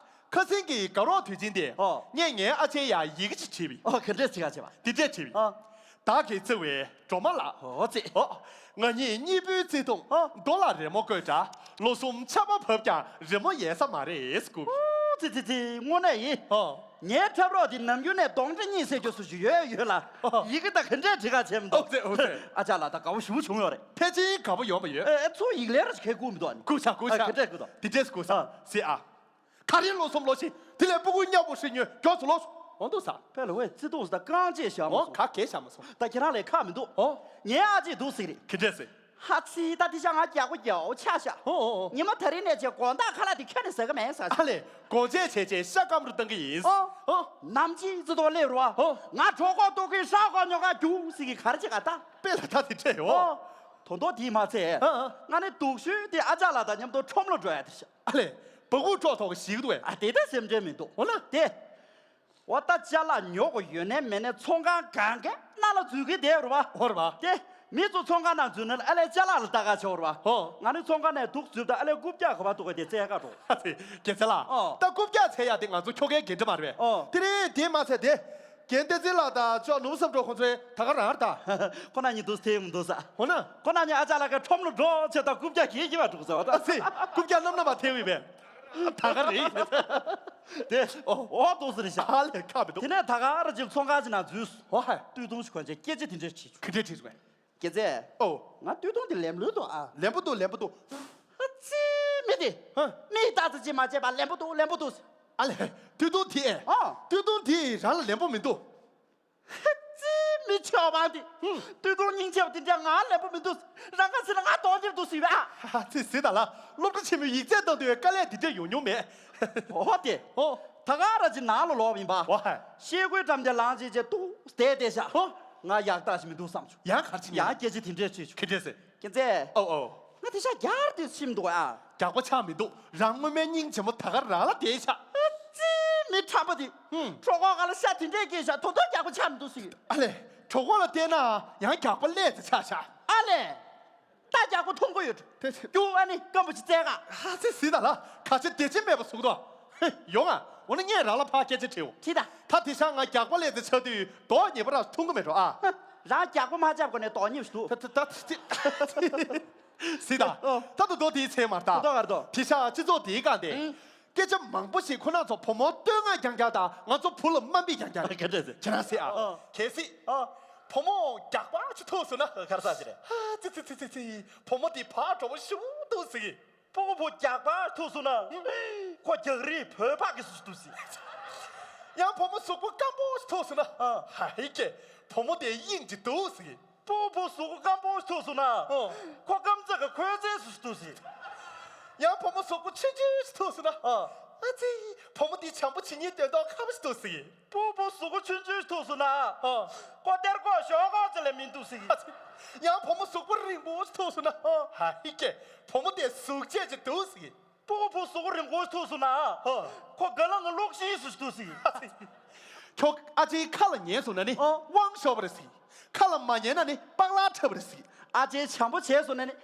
ཁ་སང་གི་དགའ་རོགས་དུས་ཆེན་དེ། ཨོ། ངས་ངའི་ཨ་ཅེ་ཡ་ཡི་གེ་ཅིག་བྲིས་པ་ཡིན། ཨོ་ག་འདྲས་བྲིས་ག་བྱས་པ། འདི་འདྲས་བྲིས་པ་ཡིན། ཨོ། བདག་གི་བརྩེ་བའི་སྒྲོལ་མ་ལགས། ཨོ་ཙི། ཨོ། ང་གཉིས་གཉིས་པོའི་བརྩེ་དུང་། ཨོ། རྡོ་ལ་རི་མོ་བརྐོས་འདྲ། ལོ་གསུམ་ཆར་པ་བབས་ཀྱང་རི་མོ་ཡལ་ས་མ་རེད་སྐུ། ཨོ་ཙི་ཙི་ཙི། དངོས་གནས་ཡིན། ཨོ། ངའི་འཁྲབ་རོགས་དེ་ནམ་རྒྱུན་ནས་གདོང་འདྲེ་གཉིད་སད་རྒྱུ་སུ་ཞིག་ཡོད་ཡོད་ལ། ཨོ། ཡི་གེ་ད་ག་འདྲས་བྲིས་ག་བྱས་མི་འདུག་ཨོ་ཙི་ཨོ་ཙི། ཨ་ཅག་ལགས་ད་དགའ་བོ་ཞེ་པོ་བྱུང་ཡོད་རེད། ཕལ་ཆེར་དགའ་པོ་ཡོང་བ་ཡོད། ཨེ་ཚུར་ཡིག་ལན་ར་ཞིག་ཁས་བསྐུར་མི་འདུག་ཨ་ནི། བསྐུར་བྱ་བསྐུར་བྱ། ཨ་ག་འདྲས་བསྐུར་འདུག་འདི་འདྲས་བསྐུར་ས། ཨ། ཟེར་ཨ། ག་རེ་ལོ་གསུམ་ལོ་ཕྱིན་དེ་ལས་སྤུ་གུ་མཉམ་པོ་ཧྲིལ་ཉོས་མགྱོགས་སུ་ལོག་སོང་། འོང་འདུག་ས། དཔེ་ལ་ཝེ་བརྩེ་དུང་ཟེར་ད་རྐང་རྗེས་བཞག་མ་འོང་སོང་། ག་གས་བཞག་མ་སོང་། ད་ཁྱེད་རང་ལས་ཁག་མི་འདུག་འོ། ངའི་ཨ་ཅེས་འདུག་ཟེར་གི་རེད། ག་འདྲས་ཟེར། ཧ་ཙི་ད་དེ་ཤ་ང་རྒྱག་པོ་རྒྱག་པོ་ཆགས་ཤག་འོ་འོ་འོ། ཉི་མ་ད་རིང་ནས་བྱས་དགོང་དག་ཁ་ལག་དེ་ཁྱོན་ནས་ཟ་གི་མེད་ཟེར་ཤག་ཨ་ལས། དགོང་ཆས་བྱས་བྱས་ཤ་སྐམ་རུ་བཏང་གི་ཡིན། འོ། འོ། ནམ་ཅིག་བརྩེ་དུང་སླེབས་རུ་བ། འོ། ང་གྲོད་ཁོག་ལྟོགས་གི་ཤ་ཁོག་ཉོ་ག་རྒྱུགས་ཟེར་གི་ག་རེ་བྱེད་ག་ད། དཔེ་ལ་ད་དེ་འདྲས་ཡོད། འོ། དོན་དོ་དེ་མ་ཚད། ཨ་ཨ། ང་ནི་སྡུག་ཤོས་དེ་ཨ་ཅག་ལགས་དང་མཉམ་དུ་ཁྲོམ་ལ་འགྲོ་ཡ་དེ་ཤག་ཨ་ལས། སྦ་ཁུག་ཁྲོག་ཐོག་གི་ཞིག་འདུག་གས། ཨ་དེ་ད་སེམས་ཁྲལ་མི་འདུག་འོ་ན། དེ། འོ་ད་ཅ་ལག་ཉོ་དགོས་ཡོད་ནའི་མེད་ནའི་ཚོང་ཁང་གང་གའི་ནང་ལ་འཛུལ་གི་བསྡད་རུ་བ། འོ་རུ་བ། དེ། མི་ཚོ་ཚོང་ཁང་ནང་འཛུལ་ན་ཨ་ལས་ཅ་ལག་ལ་ལྟ་ག་ཆོག་རུ་བ། ཧོ། ང་ནི་ཚོང་ཁང་ནས་འདུག་འཛུལ་ད་ཨ་ལས་རྐུབ་བཀྱག་ག་བ་འདུག་གས་དེ་བཙལ་ག་འགྲོ། ཨ་ཙི། རྒྱལ་མཚན་ལགས། ཨོ། ད་རྐུབ་བཀྱག་འཚོལ་ཡ་དེ་ང་ཚོ་ཁྱོ་གའི་འགན་འཁྲི་མ་རེད་པས། ཨོ། དེ་རིང་དེ་མ་ཚད་དེ། རྒན་བསྟན་འཛིན་ལགས་དང་ཅོག་ནོར་བུ་བསམ་གྲུབ་ཁོང་ཚོའི་ད་ག་རང་ད། ཁོ་ན་ཉིད་འདུག་ཐེ་ཡོང་འདུག་ས། འོ་ན། ཁོ་ན་ཉིད་ཨ་ཅག་ལགས་ཀྱི་ཁྲོམ་ལ་འགྲོ་ཆེད་ད་རྐུབ་བཀྱག་གིས་ཡིད་མ་འགྲོ་ཟེར་བ་ད། ཨ་ཙི། རྐུབ་བཀྱག་རྣམ་སྣང་མ་ཐེ་བས་པས། ད་ག་རེད། དེ། ཨོ། ཨོ་འདུག་ཟེར་ཤག་ཨ་ལས་ཁག་མི་འདུག་དེ་ནས་ད་ག་ར་ཅིག་ཚོང་ཁང་ཅིག་ནང་འཛུལ་སོང་། ཨོ་ཧ། སྟོད་ཐུང་ཞིག་གོན་བྱས་སྐད་ཆ་དེ་འདྲས་དྲིས་བྱུང་། ག་འདྲས་དྲིས་བྱུང་། རྒྱལ་མཚན། ཨོ། ང་སྟོད་ཐུང་དེ་ལེམ་ལོས་འདུག་ཨ། ལེམ་པོ་འདུག་ལེམ་པོ་འདུག་ཨ་ཙི་མི་དེ། ཧ། མིག་ལྟ་ཙམ་ཅིག་མ་བྱས་པར་ལེམ་པོ་འདུག་ལེམ་པོ་འདུག་ཨ་ལས། སྟོད་ཐུང་དེ། ཨ། སྟོད་ཐུང་དེ་རང་ལ་ལེམ་པོ་མི་འདུག་ཨ་ཙི་མི་ཆོག་པ་འདི། ཧུམ། སྟོད་ཐུང་སྙིང་རྗེ་བ་འདི་འདྲ་ང་ལེམ་པོ་མི་འདུག་རང་ག་ཟེར་ན་ང་དོན་གཉེར་འདུག་ཟེར་བས་ཨ། ཨ་ཙི་ཟེར་ད་ལ། སློབ་གྲྭ་ཆེན་མོའི་ཡིག་ཚད་བཏང་དུས་དཀའ་ལས་འདི་འདྲ་ཡོང་མྱོང་མེད། ཨོ་དེ། ཨོ། ད་ག་ར་ཅིག་ནང་ལ་ལོག་ཡིན་པ། ཨོ་ཧ། ཤེལ་སྒོའི་འགྲམ་དེ་ལངས་བྱས་བྱས་ཏུ་བསྡད་བསྡད་ཤག་ཨོ། ང་ཡག་རྟགས་ཤིག་མི་འདུག་བསམ་བྱུང་། ཡང་ག་རེ་བྱས་ཡང་སྐད་ཆ་དེ་འདྲས་དྲིས་བྱུང་། ག་འདྲས་ཟེར། རྒྱལ་མཚན། ཨོ་ཨོ། ང་དེ་ཤ་རྒྱག་དེ་ཕྱིན་འདུག་ཨ། རྒྱག་པ་ཆགས་མི་འདུག་རང་དངོས་གནས་སྙིང་རྗེ་མོ་ད་ག་རང་ལ་བསྡད་ཤག་ཨ་ཙི་མི་ཁྲམ་པ་དེ། ཧུམ། གྲོད་ཁོག་སྒང་ལ་ཤ་དེ་འདྲས་སྐྱེས་ཤག་ད་དུང་རྒྱག་པ་ཆགས་མི་འདུག་ཟེར། ཨ་ལས། གྲོད་ཁོག་ལ་བལྟས་ན་ཡང་རྒྱག་པ་ཀླད་དེ་ཆགས་ཤག་ཨ་ལས། ད་རྒྱག་པ་མཐོང་གི་ཡོད། དེ་རྒྱུ་ཨ་ནི་སྐམ་པོ་ཅིག་བཙལ་ག་ཨ་ཙི་ཟེར་ད་ལ་ག་ཅི་བདེ་ཆེན་མེད་པ་ཟུག་དོ། ཧེ་ཡོང་ང་། འོ་ན་ངས་རང་ལ་ཕར་སྐད་ཆ་དྲིའོ། དྲིས་ད། ད་དེ་ཤ་ང་རྒྱག་པ་ཀླད་དེ་ཆགས་དུས་མདོག་ཉེས་པོ་རང་མཐོང་གི་མེད་འགྲོ་ཨ། རང་རྒྱག་པ་མ་བཅབ་གོ་ནས་མདོག་ཉེས་པོ་ཞིག་འདུག་ད་ད་ད་དེ། སྲིད་ད། ཨོ། ད་དུ་མདོ་དེའི་ཚེ་མར་ད། ད་གར་དོ། དེ་ཤ་སྤྱི་ཚོགས་དེའི་སྒང་དེ། ཨང་། སྐད་ཆ་མང་པོ་ཞིག་ཁོ་རང་ཚོ་བུ་མོ་བསྟོད་བསྔགས་རྐྱང་རྐྱང་དང་ང་ཚོ་བུ་ལ་དམའ་འབེབས་རྐྱང་རྐྱང་རེད། ག་འདྲ་ཟེར། ཁྱེད་རང་སྲིད་ཨ། ཨོ། གལ་སྲིད། ཨོ། བུ་མོ་རྒྱགས་པ་ཅིག་ཐུག་སོང་ན། ག་རེ་ཟེར་རེད། ཨ་ཙི་ཙི་ཙི་ཙི་ཙི། བུ་མོ་དེ་ཕར་གྲོགས་པོ་ཞུ་འདུག་ཟེར་གི། སྤུ་གུ་བུ་རྒྱགས་པ་ཐུག་སོང་ན། ཁོ་རྒྱག་རེས་བོད་ཕག་གི་སུ་སུ་འདུག་ཟེར། ཡང་བུ་མོ་གཟུགས་པོ་སྐམ་པོ་ཞིག་ཐུག་སོང་ན། ཨ། ཧ་ཧི་ཀེ། བུ་མོ་དེ་དབྱིངས་ཀྱི་འདུག་ཟེར་གི། སྤུ་གུ་བུ་གཟུགས་པོ་སྐམ་པོ་ཞིག་ཐུག་སོང་ན། ཨོ། ཁོ་སྐམ་ཚ་གི་ཁོའི་རྩེ་སུ་སུ་འདུག་ཟེར། ཡང་བུ་མོ་གཟུགས་པོ་ཆུང་ཆུང་ཞིག་ཐུག་སོང་ན། ཨ། ཨ་ཙི། བུ་མོ་དེ་བྱམས་པོ་བྱེད་སྙིང་འདོད་མདོག་ཁ་པོ་ཞིག་འདུག་ཟེར་གི། སྤུ་གུ་བུ་གཟུགས་པོ་ཆུང་ཆུང་ཞིག་ཐུག་སོང་ན། ཨ། ཁོ་སྟེར་གོ་ཞོག་གོ་ཙི་ལས་མི་འདུག་ཟེར་གི། ཡང་བུ་མོ་གཟུགས་པོ་རིང་པོ་ཞིག་ཐུག་སོང་ན། ཨ། ཧ་ཧི་ཀེ། བུ་མོ་དེ་གཟུགས་བྱད་ཅིག་འདུག་ཟེར་གི། སྤུ་གུ་བུ་གཟུགས་པོ་རིང་པོ་ཞིག་ཐུག་སོང་ན། ཨ། ཁོ་དགའ་ལང་གི་གློག་བཞིན་ཞིག་འདུག་ཟེར་གི། ཁྱོད་ཨ་ཅེའི་ཁ་ལ་ཉན་སོང་ན་ནི། ཨ། དབང་ཤོར་བ་རེད་ཟེར་གི། ཁ་ལ་མ་ཉན་ན་ནི་སྤང་ལག་འཁྲབ་པ་རེད་ཟེར་གི། ཨ་ཅེ་བྱམས་པོ་བྱས་སོང་ན་ནི།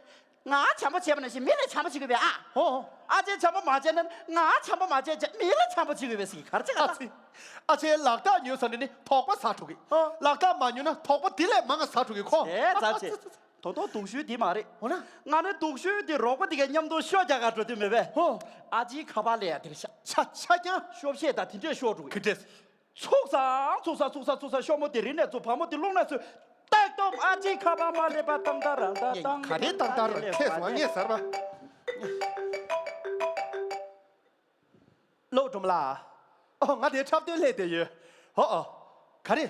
ང་བྱམས་པོ་བྱས་པ་ནང་བཞིན་མི་ལ་བྱམས་པོ་བྱེད་དགོས་པས་ཨ། ཨོ། ཨ་ཅེ་བྱམས་པོ་མ་བྱས་ན་ང་བྱམས་པོ་མ་བྱས་བྱས་མི་ལ་བྱམས་པོ་བྱེད་དགོས་པས་ཟེར་ག་རེ་བྱེད་ག་ཨ་ད། ཙི། ཨ་ཅེ་ལག་རྟགས་ཉོས་ས་ནས་ནི་དོགས་པ་ཟ་འགྲོ་གི། ཨོ། ལག་རྟགས་མ་ཉོས་ན་དོགས་པ་དེ་ལས་མང་ང་ཟ་འགྲོ་གི་ཁོ། དེ་ཙ་ཨ་ཙི། ཙི་ཙི། དོ་དོ་སྡུག་ཤོས་དེ་མ་རེད། འོ་ན། ང་ནི་སྡུག་ཤོས་དེ་རོགས་པ་དེ་ག་མཉམ་དུ་ཤོ་རྒྱག་ག་འགྲོ་དུས་མེད་པས། ཧོ། ཨ་ཅེའི་ཁ་པར་ལས་ཡ་དེར་ཤ། ཤ་ཤ་ཀྱང་། ཤོ་བཤད་ད་དེ་འདྲས་ཤོ་འགྲོ་གི། གི་འདྲས། ཚུགས་སང་ཚུགས་སང་ཚུགས་སང་ཚུགས་སང་ཤོ་མོ་དེ་རི་ནས་ཚུགས་བ་མོ་དེ་རླུང་ནས་ཚུགས། ཏག་ཏོམ་ཨ་ཅེའི་ཁ་པར་མ་སླེབས་པ་ཏང་ཏ་རང་ཏ་ཏང་། ག་རེ་ཏང་ཏ་རང་ཁྱེད་སོང་ངས་ཟེར་བ། ལོ་སྒྲོལ་མ་ལགས། ཨོ་ང་དེ་འཁྲབ་སྟོན་སླེབས་བསྡད་ཡོད། ཨོ་ཨོ། ག་རེ།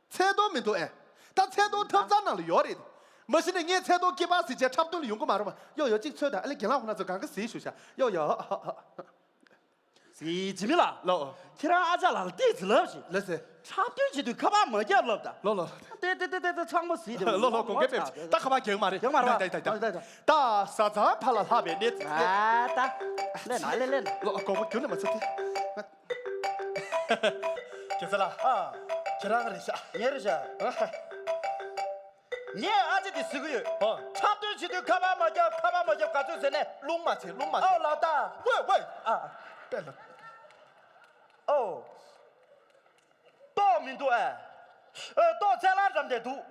ཚལ་གདོང་མི་འདུག་ཨེ། ད་ཚལ་གདོང་ཐབ་ཚང་ནང་ལ་ཡོད་རེད། མ་གཞི་ནས་ངས་ཚལ་གདོང་སྐྱེས་པ་ཟིག་བྱས་འཁྲབ་སྟོན་ལ་ཡོང་གི་མ་རེད་པ། ཡོ་ཡོ་གཅིག་ཚོད་དང་ཨ་ལེ་རྒན་ལགས་ཁོ་ན་ཚོ་གང་ག་ཟིག་ཞུ་ཤག་ཡོ་ཡོ། ཟི་ཇི་མི་ལགས། ལོ། ཁྱེད་རང་ཨ་ཅག་ལགས་ལ་ཏིག་ཙི་ལབ་ཞིག་ལ་སེ། འཁྲབ་སྟོན་བྱེད་དུས་ཁ་པར་མ་རྒྱབ་ལབ་ད། ལོ་ལོ། ཏེ་ཏེ་ཏེ་ཏེ་ཏེ་ཚང་མ་ཟིག་ཏེ། ལོ་ལོ་དགོངས་འགལ་མེད། ད་ཁ་པར་རྒྱག་མ་རེད། རྒྱག་མ་རེད། ད་ད་ད་ད་ད་བཟའ་ཚང་ཕ་ལ་ལྷག་པའི་གནས་ཚུལ། ཨ་ད། ལེན་ན་ལེན་ལེན། ལོ་དགོངས་པ་ཁྱོན་ནས་མ་ཚོམས་ཏེ། རྒྱལ་ས་ལགས། ཨ། ཁྱེད་རང་རེད་ཤག་ངས་རེད་ཤག་ངས་ཨ་ཅེ་དེ་ཟེར་གི་ཡོད། ཨ། འཁྲབ་སྟོན་བྱེད་དུས་ཁ་པར་མ་རྒྱབ་ཁ་པར་མ་རྒྱབ་ག་ཚོད་ཟེར་ནས། རླུང་མ་བྱེད་རླུང་མ་བྱེད། ཨོ་ལགས་ད། ཝེ་ཝེ། ཨ། པེ་ལ། ཨོ། ཏོག་མི་འདུག་ཨེ། ཨེ་ཏོག་ཚལ་ལང་འགྲམ་དེ་འདུག་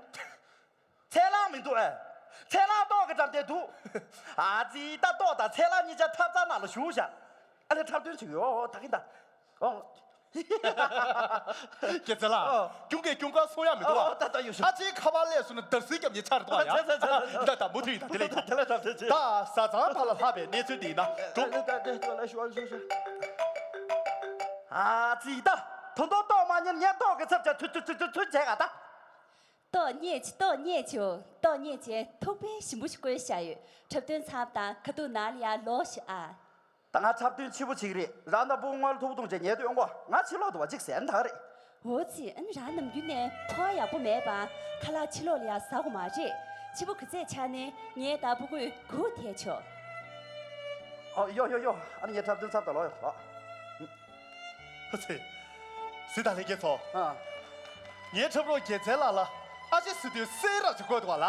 ཚལ་ལང་མི་འདུག་ཨེ། ཚལ་ལང་ཏོག་གི་འགྲམ་དེ་འདུག་ཨ་ཙི་ད་ཏོག་དང་ཚལ་ལང་གཉིས་ཆ་ཐབ་ཚང་ནང་ལ་བཞུགས་ཤག་ཨ་ལེ་འཁྲབ་སྟོན་བྱེད་ཀྱི་ཡོད་ད་གིན་ད། ཨོ། སྐྱེ་ཚེ་ལགས། ཨོ། ཁྱུང་གས་ཁྱུང་དཀར་སོང་ཡག་མི་འདུག་ཨ། ཨོ་ད་ད་ཡོད་ཤག་ཨ་ཅེའི་ཁ་པར་སླེབས་སོང་ན་འདར་སིག་བརྒྱབ་ནས་ཆག་རེད་འདུག་ཨ་ཡ། ད་ད་མུ་མཐུད་ཡིན་ད་དེ་ལས་ད། ད་བཟའ་ཚང་ཕ་ལ་ལྷག་པའི་གནས་ཚུལ་འདི་ཡིན་ན་འགྲོ། ད་ད་ད་ད་ལ་ཤོག་ཤོག་ཤོག་ཨ་ཙི་ད། ད་དུང་ཏོག་མ་ཉན་ངས་ཏོག་གི་ཚབ་བྱ་ཐུ་ཐུ་ཐུ་ཐུ་ཐུ་བྱས་ག་ད། ཏོག་རྙེད་ཅིག་ཏོག་རྙེད་ཅིག་ཏོག་རྙེད་ཅིག་ཐུག་པའི་ཞིམ་པོ་ཞིག་བསྐོལ་བཞག་ཡོད། འཁྲབ་སྟོན་ཚར་བ་དང་ཁ་ཐུག་ནང་ལ་ཡར་ལོག་ཤིག་ཨ། ད་ང་འཁྲབ་སྟོན་ཕྱི་པོ་བྱེད་ཀྱི་རེད། རང་དང་སྤུ་གུ་སྔོན་ལ་ཐུག་པ་འཐུང་བྱས་ཉལ་དུ་ཡོང་གོ། ང་ཕྱི་ལོག་ཏུ་བ་གཅིག་ཟན་དག་རེད། འོ་ཙི། ཨ་ནི་རང་ནམ་རྒྱུན་ནས་ཕོ་བ་ཡག་པོ་མེད་པ། ཁ་ལག་ཕྱི་ལོགས་ལ་ཡར་ཟ་དགོས་མ་རེད། ཕྱི་པོ་གི་ཚད་ཆག་ནས་ངའི་ད་སྤུ་གུས་སྒུག་བསྡད་ཆོག་ཨོ་ཡོ་ཡོ་ཡོ། ཨ་ནི་ངའི་འཁྲབ་སྟོན་ཚར་ད་ལོག་ཡོ་ལོག་ཨ་ཙི། སྲིད་དང་ལྷན་རྒྱས་ཚོ། ཨ། ངའི་འཁྲབ་རོགས་རྒྱལ་མཚན་ལགས་ལ་ཨ་ཅེ་ཟེར་དུས་སེ་ར་ཅིག་བཀོད་འདུག་བ་ལ།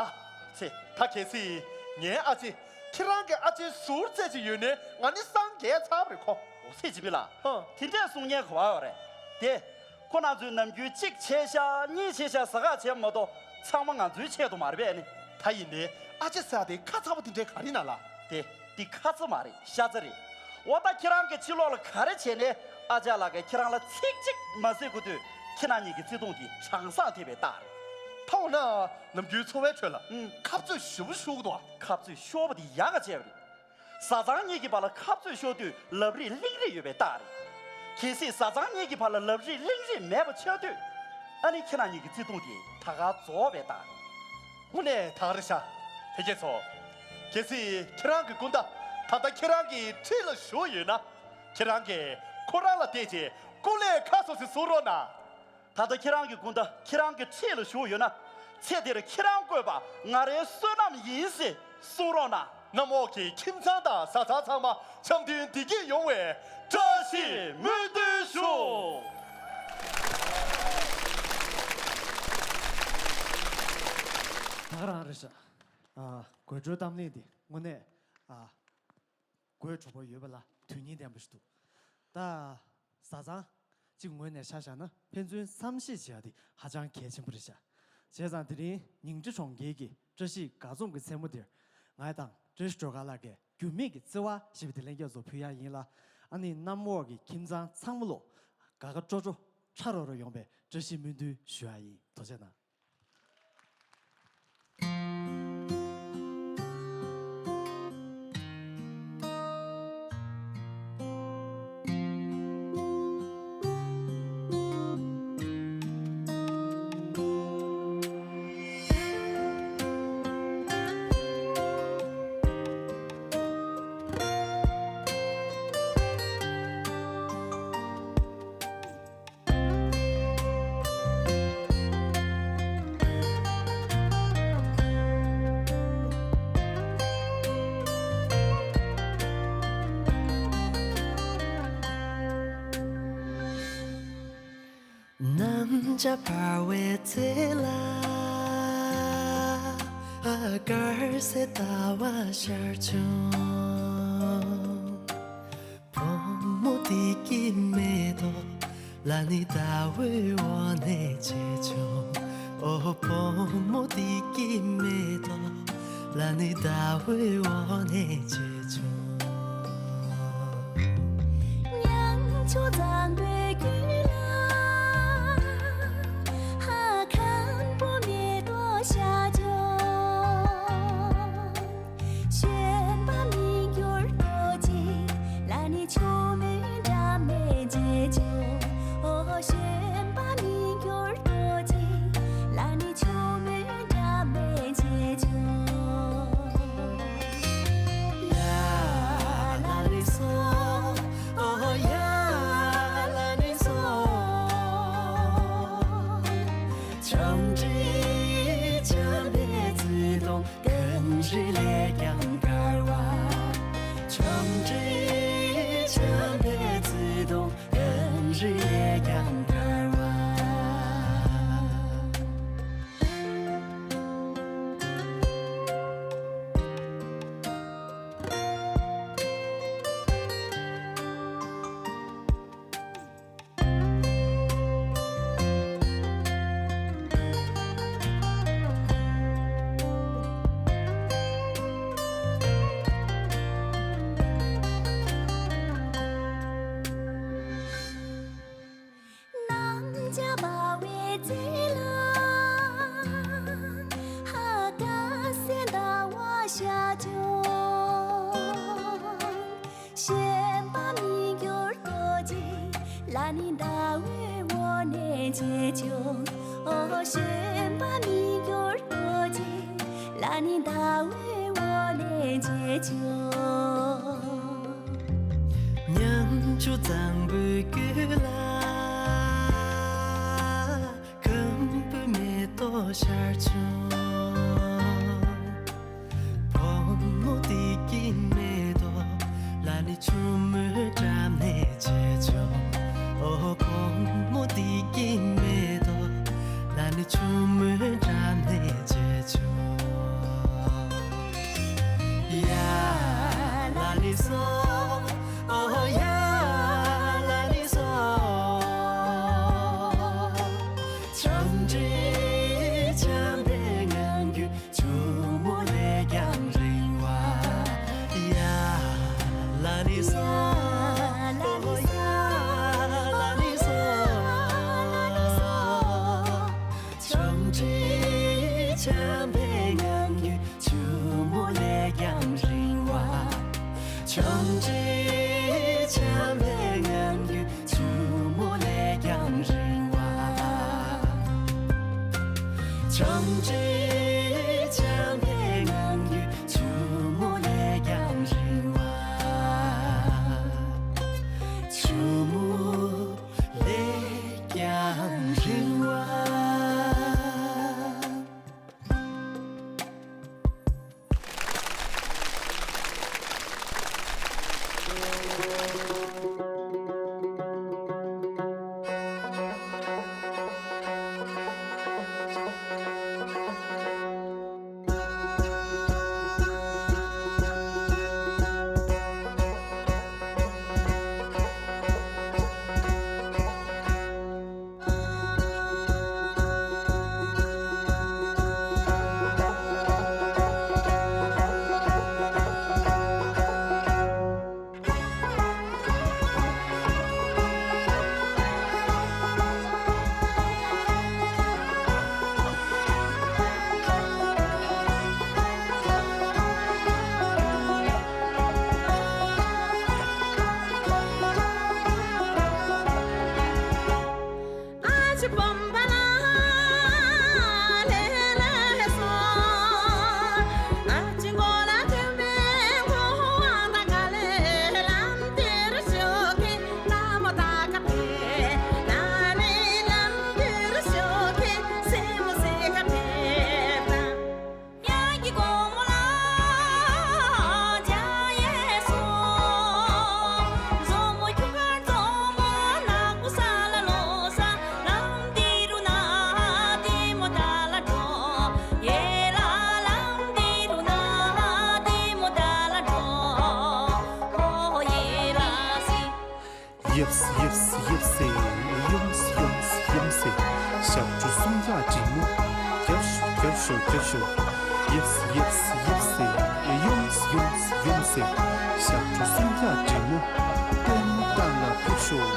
ཙི། ད་གལ་སྲིད་ངའི་ཨ་ཅེ་ཁྱེད་རང་གི་ཨ་ཅེ་ཟུར་བཙལ་གྱི་ཡོད་ནའི་ང་ནི་སངས་རྒྱས་ཚར་བ་རེད་ཁོ། འོ་ཙི་ཇི་མི་ལགས། ཨ། དེ་འདྲས་གསུང་མཁན་ག་བ་ཡོད་རེད། དེ། ཁོ་རང་ཚོས་ནམ་རྒྱུན་གཅིག་བྱས་ཤག་གཉིས་བྱས་ཤག་ཟ་ཁ་བྱས་མ་གཏོགས་ཚང་མ་ང་ཚོའི་ཆེད་དུ་མ་རེད་པས་ནི། ད་ཡིན་ནའི་ཨ་ཅེ་ཟེར་དེ་ཁ་ཚ་པོ་དེ་འདྲས་ག་རེ་ན་ལ། དེ། འདི་ཁ་ཚ་མ་རེད་ཤ་ཚ་རེད། འོ་ད་ཁྱེད་རང་གིས་ཕྱི་ལོགས་ལ་ག་རེ་བྱས་ནས་ཨ་ཅག་ལགས་ཀྱིས་ཁྱེད་རང་ལ་ཚིག་གཅིག་མ་ཟེར་གོ་དུས་ཁྱེད་རང་གཉིས་ཀྱི་བརྩེ་དུང་དེ་གྲང་སར་ཐེབས་པའི་རྟགས་རེད། ད་འོ་ན་ནམ་རྒྱུན་འཚོ་བའི་ཁྲོད་ལ་ཨུམ། ཁ་རྩོད་ཞེ་པོ་ཤོར་གི་འདུག་ཨ། ཁ་རྩོད་ཤོར་བ་དེ་ཡག་ག་བྱས་པ་རེད། བཟའ་ཚང་གཉིས་ཀྱི་བར་ལ་ཁ་རྩོད་ཤོར་དུས་ལབ་རེས་གླེང་རེས་ཡོད་པའི་རྟགས་རེད། གལ་སྲིད་བཟའ་ཚང་གཉིས་ཀྱི་བར་ལ་ལབ་རེས་གླེང་རེས་མེད་པ་ཆགས་དུས་ཨ་ནི་ཁྱེད་རང་གཉིས་ཀྱི་བརྩེ་དུང་དེ་ད་ག་རྫོགས་པའི་རྟགས་རེད། དངོས་གནས་ད་ག་རེད་ཤག་ལྷན་རྒྱས་ཚོ། གལ་སྲིད་ཁྱེད་རང་གི་སྐུ་ཟླ་ད་ལྟ་ཁྱེད་རང་གི་འཁྲིས་ལ་བཞུགས་ཡོད་ན། ཁྱེད་རང་གིས་ཁོ་རང་ལ་བལྟས་རྗེས་སྐུ་ལས་ཁ་སོ་ཞེས་གསུང་རོགས་གནང་། ད་ལྟ་ཁྱེད་རང་གི་སྐུ་ཟླ་ཁྱེད་རང་གི་འཁྲིས་ལ་བཞུགས་ཡོད་ན། ཚེ་འདིར་ཁྱེད་རང་བཀོད་པ་ང་རའི་བསོད་ནམས་ཡིན་ཞེས་གསུང་རོགས་གནང་། གནམ་འོག་གི་ཁྱིམ་ཚང་དང་བཟའ་ཚང་ཚང་མ་འཆམ་མཐུན་བདེ་སྐྱིད་ཡོང་བའི་བཀྲ་ཤིས་སྨོན་འདུན་ཞུ། ད་ག་རང་རེད་ཤག་ཨ། དགོད་བྲོའི་གཏམ་གླེང་འདི་དངོས་གནས་ཨ། དགོད་བྲོ་པོ་ཡོད་པ་ལ་དོན་སྙིང་ལྡན་པ་ཞིག་འདུག་ད་བཟའ་ཚང་གཅིག་ངོས་ནས་ཆ་བཞག་ན་ཕན་ཚུན་བསམ་ཤེས་བྱེད་ཡ་དེ་ཧ་ཅང་གལ་ཆེན་པོ་རེད་ཤག་བྱས་ཙང་དེ་རིང་ཉིང་ཁྲི་གྲོང་ཁྱེར་གྱི་བཀྲ་ཤིས་དགའ་འཛོམས་ཀྱི་མཚན་མོ་འདིར་ ང་དང་བཀྲ་ཤིས་སྒྲོལ་དཀར་ལགས་ཀྱིས་རྒྱུ་མེད་ཀྱི་བརྩེ་བ་ཞེས་པའི་དེ་ལེན་རྒྱ་མཚོ་ཕུལ་ཡ་ཡིན་ལ། ཨ་ནི་གནམ་འོག་གི་ཁྱིམ་ཚང་ཚང་མ་ལོ་དགའ་དགའ་སྤྲོ་སྤྲོ་ཁྲ་རོ་རོ་ཡོང་བའི་བཀྲ་ཤིས་སྨོན་འདུན་ཞུ་ཡ་ཡིན། ཐུགས་རྗེ་གནང་། གནམ་ལྕགས་འབར་བའི་རྩེ་ལ། དཀར་གསལ་ཟླ་བ་ཤར་བྱུང་། བུ་མོ་འདི་གི་མེ་ཏོག་ལ་ནི་ཟླ་འོད་འོག་ནས་འབྱེད་བྱུང་། ཨོ་བུ་མོ་འདི་གི་མེ་ཏོག་ལ་ནི་ཟླ་འོད་འོག་ནས་འབྱེད་བྱུང་། ཉང་ཆུ་གཙང་པོའི་རྒྱུད་ལ། ཧ་ཁམ་བུ་མེ་ཏོག་ཤར་བྱུང་། བཞོན་པ་མི་འགྱུར་རྡོ་རྗེ་ལ་ནི་ཆུ་མོའི་འགྲམ་ནས་འབྱེད་བྱུང་། ཨོ་བཞོན་པ་མི་འགྱུར་རྡོ་རྗེ་ལ་ནི་ཆུ་མོའི་འགྲམ་ནས་འབྱེད་བྱུང་། ཡ་ལ་ལི་སོ། ཨོ་ཡ་ལ་ལི་སོ། ཆུང་འདྲིས་འཇམ་པའི་བརྩེ་དུང་། གངས་རི་ལས་ཀྱང་དཀར་བ། ཆུང་འདྲིས་འཇམ་པའི་བརྩེ་དུང་། གངས་རི་ལས་ཀྱང་དཀར་བ། གནམ་ལྕགས་འབར་བའི་རྩེ་ལ། ཧ་དཀར་གསལ་ཟླ་བ་ཤར་བྱུང་། བཞོན་པ་མི་འགྱུར་རྡོ་རྗེ་ལ་ནི་ཟླ་འོད་འོག་ནས་འབྱེད་བྱུང་། ཨོ་བཞོན་པ་མི་འགྱུར་རྡོ་རྗེ་ལ་ནི་ཟླ་འོད་འོག་ནས་འབྱེད་བྱུང་། ཉང་ཆུ་གཙང་པོའི་རྒྱུད་ལ། སྐམ་པོའི་མེ་ཏོག་ཤར་བྱུང་། བུ་མོ་འདི་གི་མེ་ཏོག་ལ་ནི་ཆུ་མོའི་འགྲམ་ནས་འབྱེད་བྱུང་། ཨོ་བུ་མོ་འདི་གི་མེ་ཏོག་ལ་ནི་ཆུ་མོའི་འགྲམ་ནས་འབྱེད་བྱུང་། ཡ་ལ་ལི་སོ། ཨོ་ཡ་ལ་ལི་སོ། ཆུང་འདྲིས་འཇམ་པའི་ངང་རྒྱུད། ཆུ་མོ་ལས་ཀྱང་རིང་བ། ཡ་ལ་ལི་སོ། ཨོ་ཡ་ལ་ལི་སོ། ཆུང་འདྲིས་འཇམ་པའི་ངང་རྒྱུད། ཆུ་མོ་ལས་ཀྱང་རིང་བ། ཆུང་འདྲིས་འཇམ་པའི་ངང་རྒྱུད། ཆུ་མོ་ལས་ཀྱང་རིང་བ། ཆུང་འདྲིས་འཇམ་པའི་ངང་རྒྱུད། ཆུ་མོ་ལས་ཀྱང་རིང་བ། ཆུ་མོ་ལས་ཀྱང་རིང་བ། ཡབ་སི་ཡབ་སི་ཡབ་སི། ཡུམ་སི་ཡུམ་སི་ཡུམ་སི། ཞབས་བྲོ་སུམ་བརྒྱ་འགྲིག་མོ། རྒྱབ་ཤོག་རྒྱབ་ཤོག་རྒྱབ་ཤོག་ཡབ་སི་ཡབ་སི་ཡབ་སི། ཡུམ་སི་ཡུམ་སི་ཡུམ་སི། ཞབས་བྲོ་སུམ་བརྒྱ་འགྲིག་མོ། ལྟད་མོ་ལྟ་ལ་ཕེབས་ཤོག་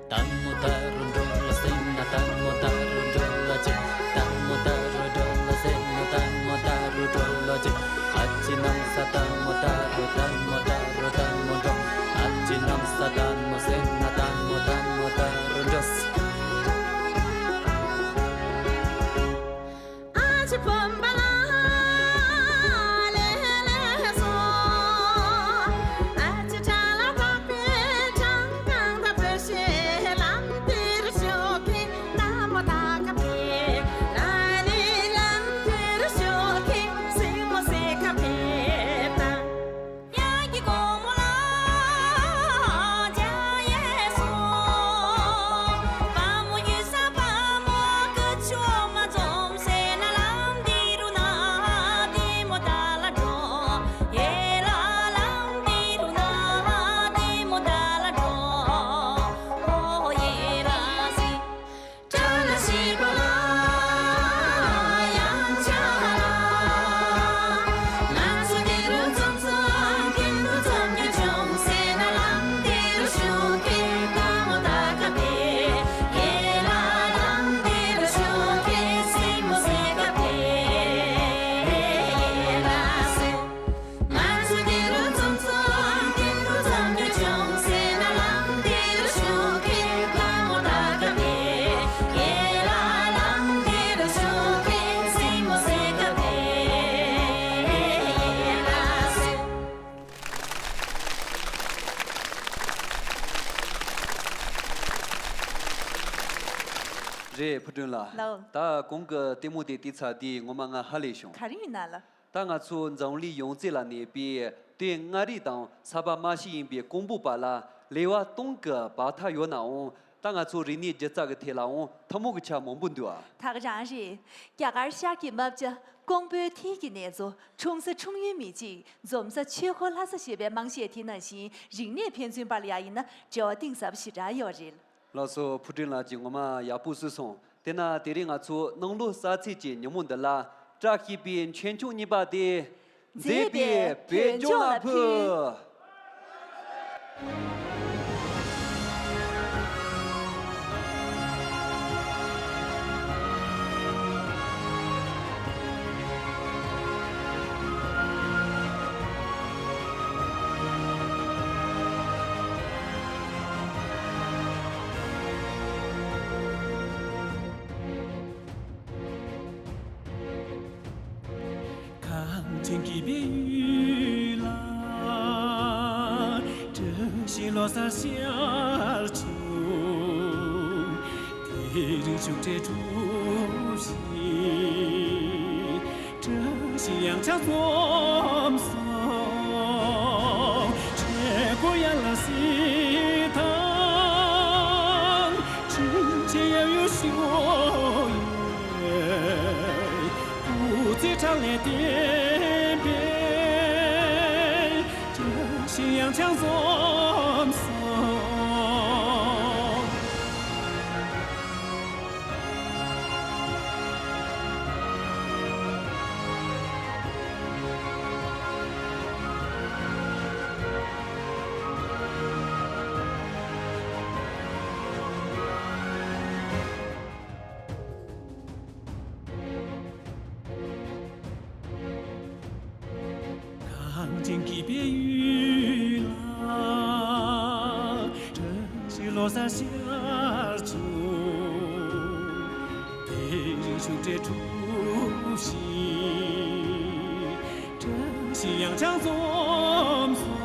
ལྟད་མོ་ལྟ་རུ་འགྲོ་ལ་ཟེར་ན་ལྟད་མོ་ལྟ་རུ་འགྲོ་ལ་ཅི། ལྟད་མོ་ལྟ་རུ་འགྲོ་ལ་ཟེར་ན་ལྟད་མོ་ལྟ་རུ་འགྲོ་ལ་ཅི། ཨ་ཅེ་གནམ་ས་ལྟད་མོ་ལྟ་རུ་ལྟད་མོ་ལྟ་རུ་ལྟད་མོ་འགྲོ། ཨ་ཅེ་གནམ་ས་ལྟད་མོ་ཟེར་ན་ལྟད་མོ་ལྟད་མོ་ལྟ་རུ་འགྲོ། རེད། ཕུར་སྒྲོན་ལགས། ལགས། ད་གོང་གི་ལྟད་མོ་དེ་བལྟས་ཚར་དུས་ངོ་མ་ང་ཧ་ལས་བྱུང་། ག་རེ་ཡིན་ན་ལགས། ད་ང་ཚོ་འཛམ་གླིང་ཡོངས་རྫོགས་ལ་གནས་པའི་སྟོད་མངའ་རིས་དང་ས་པ་མ་ཤི་ཡིན་པའི་ཀོང་པོ་པ་ལ་ལེ་དབར་སྟོང་གི་བར་ཐག་ཡོད་ནའང་། ད་ང་ཚོ་རིག་གནས་སྒྱུ་རྩལ་གྱི་ཐད་ལའང་ཐུན་མོང་གི་ཆ་མང་པོ་འདུག་ཨ། ད་ག་རང་རེད། རྒྱ་གར་ཤར་གྱི་རྨ་བྱ་ཀོང་པོའི་མཐིལ་གྱི་གནས་མཚོ་འཁྲུངས་ས་འཁྲུངས་ཡུལ་མི་གཅིག་འཛོམས་ས་ཆོས་འཁོར་ལྷ་ས་ཞེས་པའི་དམངས་གཞས་དེ་ནང་བཞིན་རིག་གནས་ཕན་ཚུན་བར་ལ་ཡང་ཡིན་ན་འབྲེལ་བ་གཏིང་ཟབ་པོ་ཞེ་དྲག་ཡོད་རེད། ལགས་སོ། ཕུར་སྒྲོན་ལགས་ཀྱིས་ངོ་མ་ཡག་པོ་གསུངས་སོང་། དེས་ན་དེ་རིང་ང་ཚོ་གནམ་ལོ་གསར་ཚེས་ཀྱི་ཉིན་མོ་འདི་ལ་བཀྲ་ཤིས་པའི་མཆོད་ཆོག་རྙིང་པ་དེ། མཛེས་པའི་བོད་ལྗོངས་ལ་ཕུལ། གངས་ཅན་གྱི་སྦས་ཡུལ་ལ། བཀྲ་ཤིས་ལོ་གསར་ཤར་བྱུང་། དེ་རིང་ཕྱུགས་འབྲས་གྲུབ་ཤིང་། བཀྲ་ཤིས་གཡང་ཆགས་འཛོམས་སོང་། འབྲས་བུ་ཡར་ལ་གཟིགས་དང་། དྲིན་ཆེན་ཡབ་ཡུམ་ཞུ་ཡས། སྐུ་ཚེ་དྲག་ལས་བརྟན་པའི། བཀྲ་ཤིས་གཡང་ཆགས་འཛོམས་སོང་། གངས་ཅན་གྱི་སྦས་ཡུལ་ལ། ལོ་གསར་ཤར་བྱུང་། དེ་རིང་ཤུགས་སྤྲད་གྲུ་བཞི། བཀྲ་ཤིས་ཡང་ཆགས་འཛོམས་སོང་།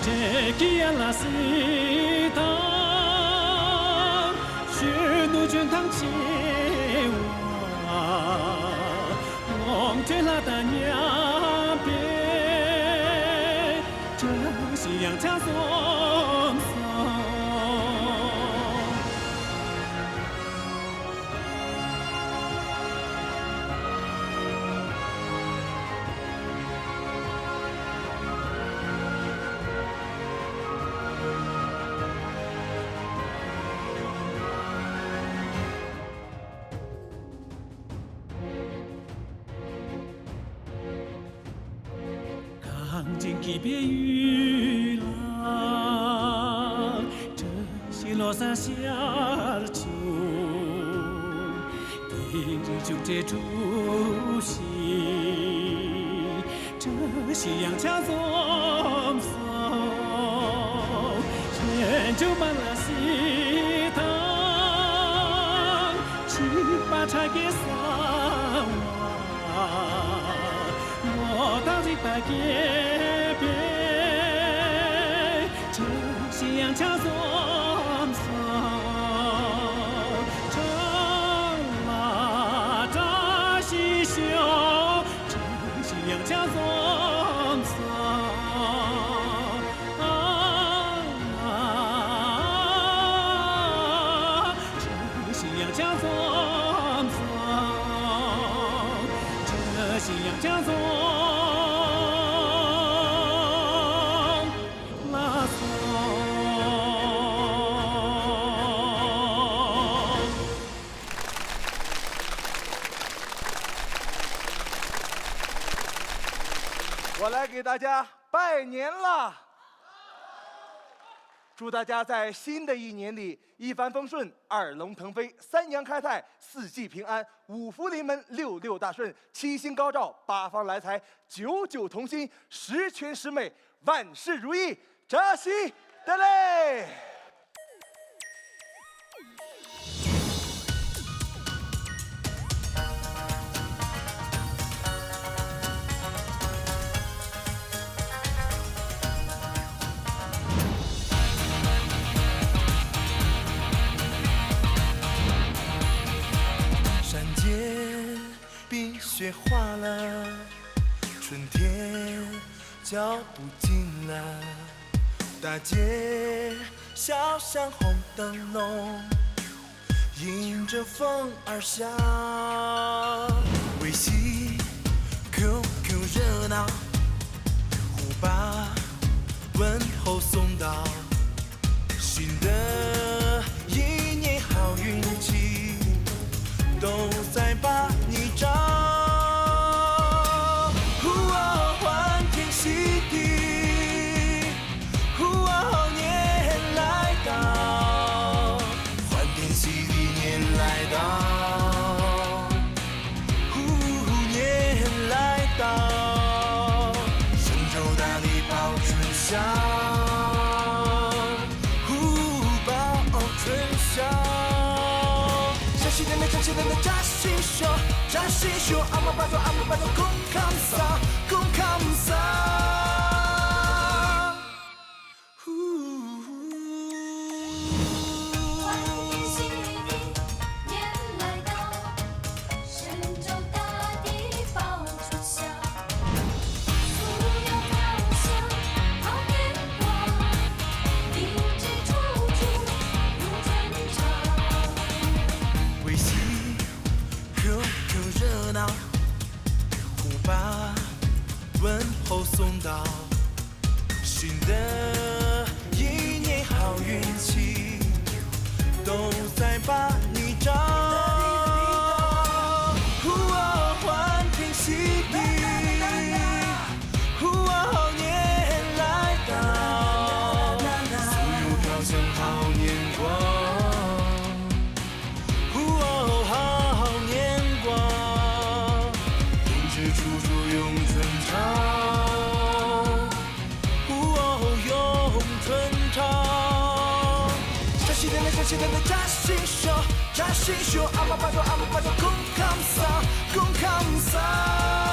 བཀྲ་ཤིས་ཡ་ལ་སྲིད་དང་། གཞོན་ནུ་འཇོན་ཐང་ཆེ་བ། ངོམ་སྤྲོད་ལྷ་དང་མཉམ་པའི། བཀྲ་ཤིས་ཡང་ཆགས་འཛོམས་སོང་། གངས་ཅན་གྱི་བལ་ཡུལ་ལ། བཀྲ་ཤིས་ལོ་གསར་ཤར་བྱུང་། དེ་རིང་ཤུགས་སྤྲད་གྲུ་བཞི། བཀྲ་ཤིས་ཡང་ཆགས་འཛོམས་སོང་། གཞོན་ནུ་མ་ལ་སྲིད་དང་། བྱིས་པ་ཕྲ་རྒྱས་གསང་བ། ངོ་དང་རིག་པ་རྒྱས་པའི། བཀྲ་ཤིས་ཡང་ཆགས་འཛོམས་སོང་། ཁྲ་ལ་བཀྲ་ཤིས་ཤོག་བཀྲ་ཤིས་ཡང་ཆགས་འཛོམས་སོང་། ཨ། བཀྲ་ཤིས་ཡང་ཆགས་འཛོམས་སོང་། བཀྲ་ཤིས་ཡང་ཆགས་འཛོམས་ལ་སོང་། 我来给大家拜年了。 祝大家在新的一年里一帆风顺，二龙腾飞，三阳开泰，四季平安，五福临门，六六大顺，七星高照，八方来财，九九同心，十全十美，万事如意，扎西德勒。 山间冰雪化了，春天脚步近了，大街小巷红灯笼，迎着风儿响。微信QQ热闹，互把问候送到，新的一年好运气，都在把你找。呼哦，欢天喜地，呼哦，年来到，欢天喜地年来到。 呼，年来到，神州大地报春晓，呼，报春晓。扎西德勒，扎西德勒，扎西秀，扎西秀，阿姆巴多，阿姆巴多，空康萨，空康萨。 微信QQ热闹，互把问候送到，新的一年好运气，都在把你找。呼哦，欢天喜地，呼哦，年来到，所有飘香好年光。 呼哦，好年光，冬至初九迎春潮。呼哦，迎春潮， བཀྲ་ཤིས་ཤོག་བཀྲ་ཤིས་ཤོག་ཨ་མ་པ་དོ་ཨ་མ་པ་དོ་སྐུ་ཁམས་བཟང་སྐུ་ཁམས་བཟང་།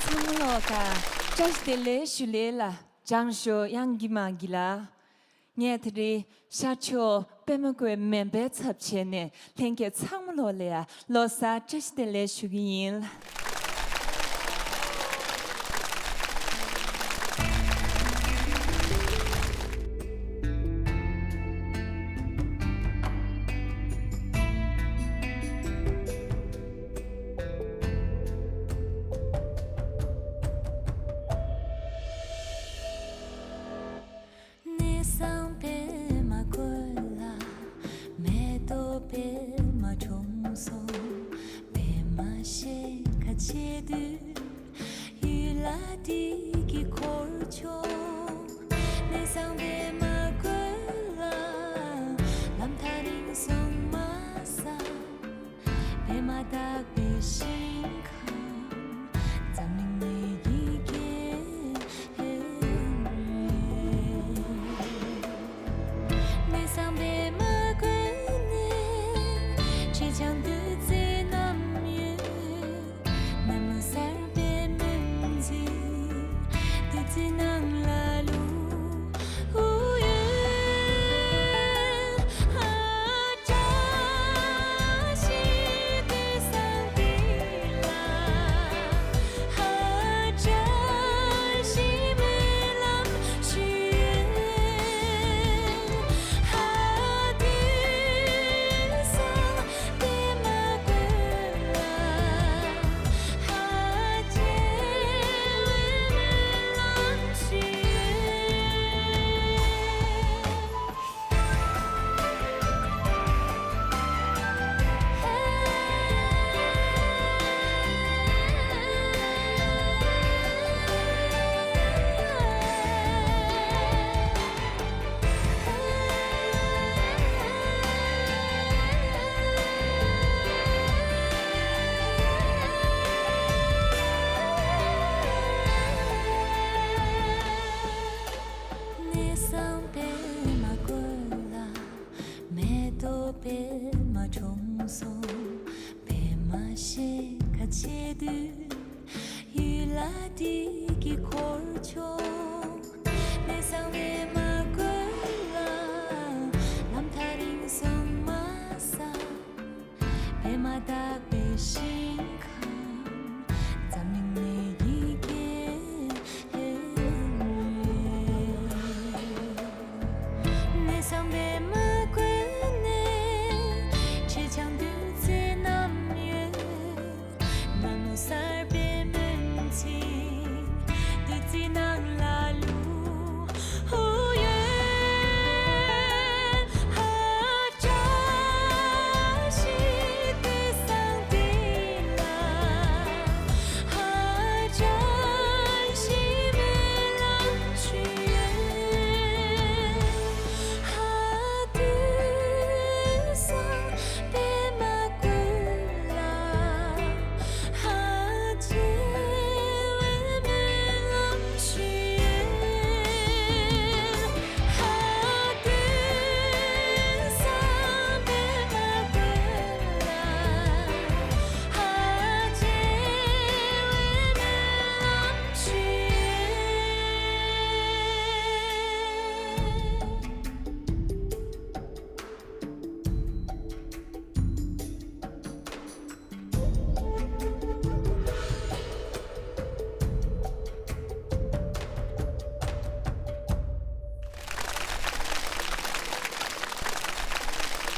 ཚང་མ་ལོག་ག་བཀྲ་ཤིས་བདེ་ལེགས་ཞུ་ལེ་ལ། ལྕང་ཞོ་གཡང་གི་མ་གི་ལ། ངས་དེ་རིང་ཤར་ཕྱོགས་པད་མ་བཀོད་མེ་འབའ་ཚབ་བྱས་ནས་ལྷན་རྒྱས་ཚང་མ་ལོག་ལ་ཡ་ལོ་གསར་བཀྲ་ཤིས་བདེ་ལེགས་ཞུ་གི་ཡིན། གནས་བཟང་པད་མ་བཀོད་ལ། མེ་ཏོག་པད་མ་གྲོང་སོང་། པད་མ་ཤེལ་ཁ་ཕྱེ་དུས། ཡུལ་ལ་དུས་ཀྱི་འཁོར་ཆོག་གནས་བཟང་པད་མ་བཀོད་ལ། ལམ་ཐག་རིང་སོང་མ་ས། པད་མ་དག་པའི་ཞིང་ཁམས། འཛམ་གླིང་མི་ཡི་རྒྱལ་པོ། གནས་བཟང་པད་མ་བཀོད་ནས། ཆེ་ཆུང་བདུད་རྩི་རྣམས་གཡོས། གནམ་ལོ་གསར་པའི་སྨོན་ཚིག་བདུད་རྩི་ནང་ལ་བླུགས། ཨུ་ཡོད། ཨ་བཀྲ་ཤིས་དུས་བཟང་འདི་ལ། ཨ་བཀྲ་ཤིས་སྨོན་ལམ་ཞུ། ཨ་དུས་བཟང་པད་མ་བཀོད་ལ། ཧ་ཅེ་བའི་སྨོན་ལམ་ཞུ། གནས་བཟང་པད་མ་བཀོད་ལ། མེ་ཏོག་པད་མ་གྲོང་སོང་། པད་མ་ཤེལ་ཁ་ཕྱེ་དུས། ཡུལ་ལ་དུས་ཀྱི་འཁོར་ཆོག་གནས་བཟང་པད་མ་བཀོད་ལ། ལམ་ཐག་རིང་སོང་མ་ས། པད་མ་དག་པའི་ཞིང་ཁམས། འཛམ་གླིང་མི་ཡི་རྒྱལ་པོ། གནས་བཟང་པད་མ་བཀོད་ནས། ཆེ་ཆུང་བདུད་རྩི་རྣམས་གཡོས། གནམ་ལོ་གསར་པའི་སྨོན་ཚིག་བདུད་རྩི་ནང་ལ་བླུགས། ཧུ་ཡ།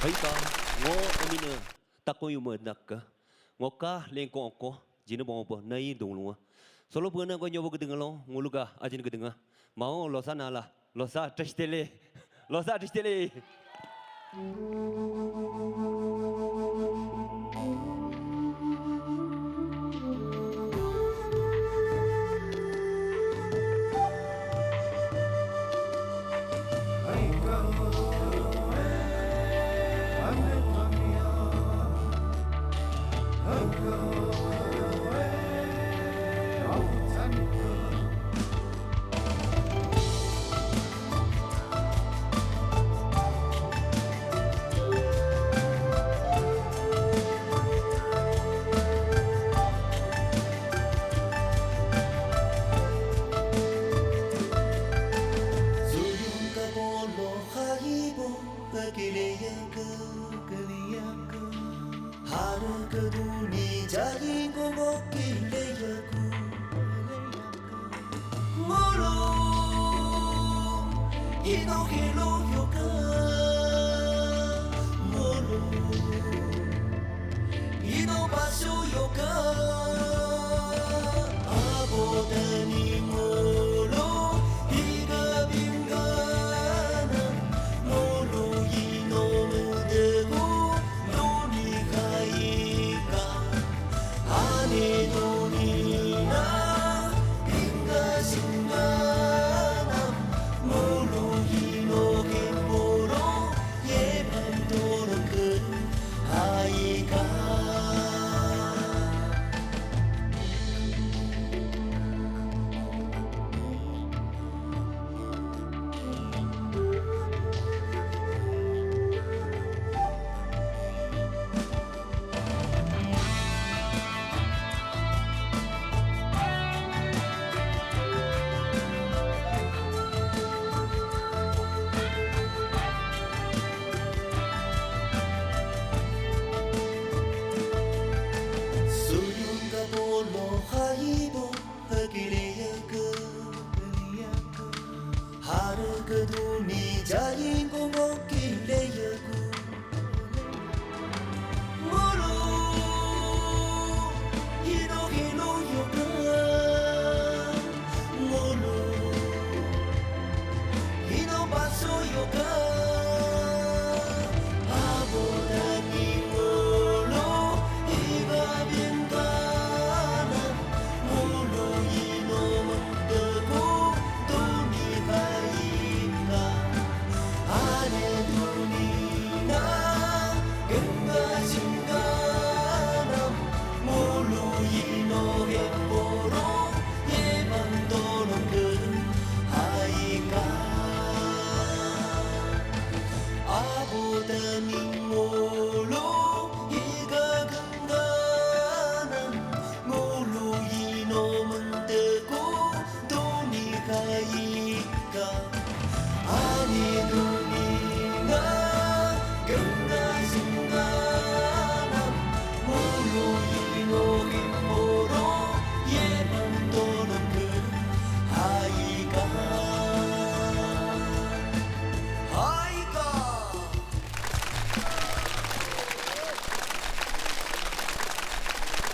ཧའི་ཀ་ངོ་ཨ་མི་ནི་ཏ་ཀོ་ཡུ་མི་ནག་གི་ངོ་ཀ་ལེན་ཀོང་ཀོ་ཇི་ནི་བོང་བོ་ན་ཡི་དུང་ལུང་སོ་ལོ་བུ་ན་གོ་ཉོ་བོ་གི་དུང་ལོ་ངུ་ལུ་ག་ཨ་ཇིན་གི་དུང་མ་འོ་ལོ་ས་ན་ལ་ལོ་ས་བཀྲ་ཤིས་བདེ་ལེགས། ལོ་གསར་བཀྲ་ཤིས་བདེ་ལེགས།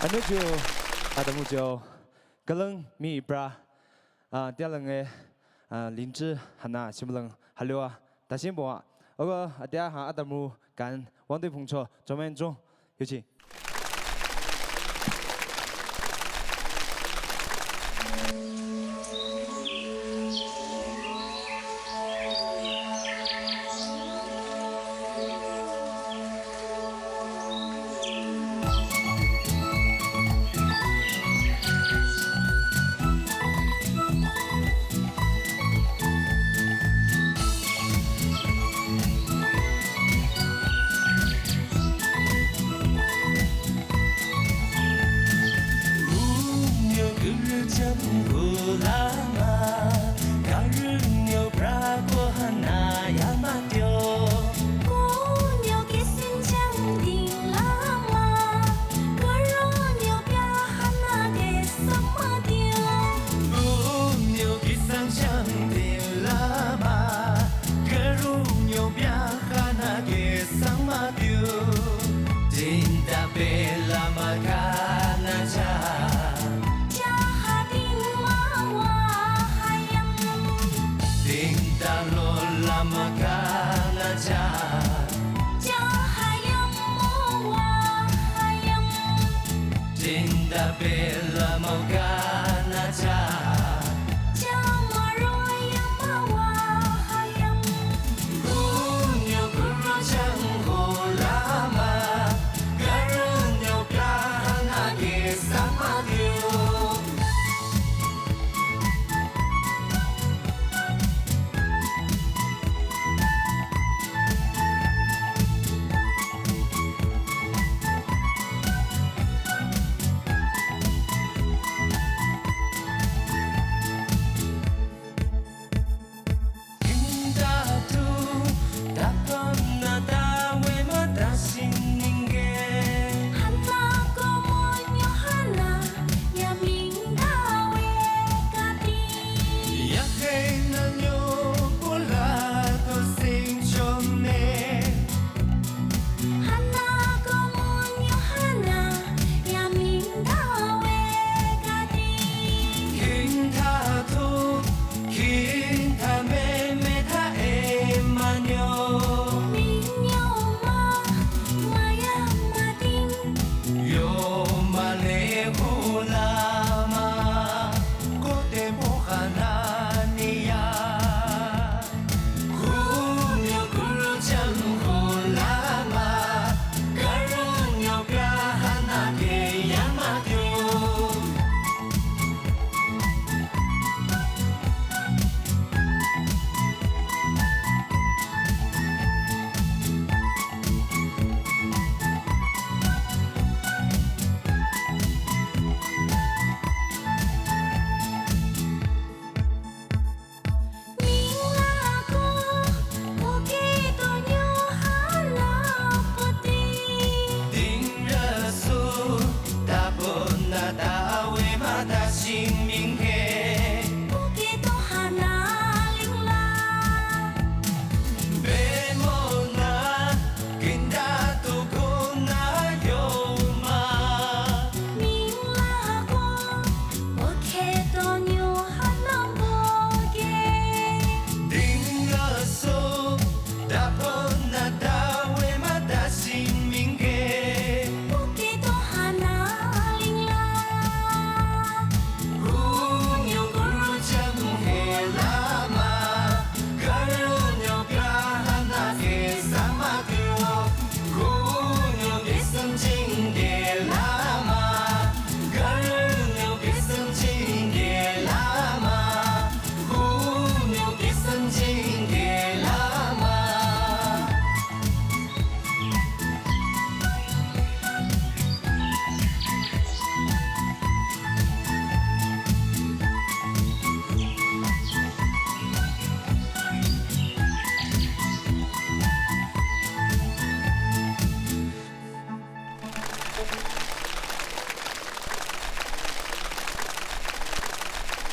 ཨ་ནུ་ཇུ། ཨ་ད་མུ་ཇོ། ཀ་ལང་མི་པྲ། ཨ་ཏེ་ལ་ངེ། ཨ་ལིན་ཅི་ཧ་ན་ཤིམ་ལང་ཧ་ལུ་ཨ། ད་ཤིམ་བོ་ཨ། ཨོ་ཨ་ཏེ་ཧ་ཨ་ད་མུ་གན་ཝང་ཏེ་ཕུང་ཆོ་ཇོ་མེན་ཇོང་ཡུ་ཆི།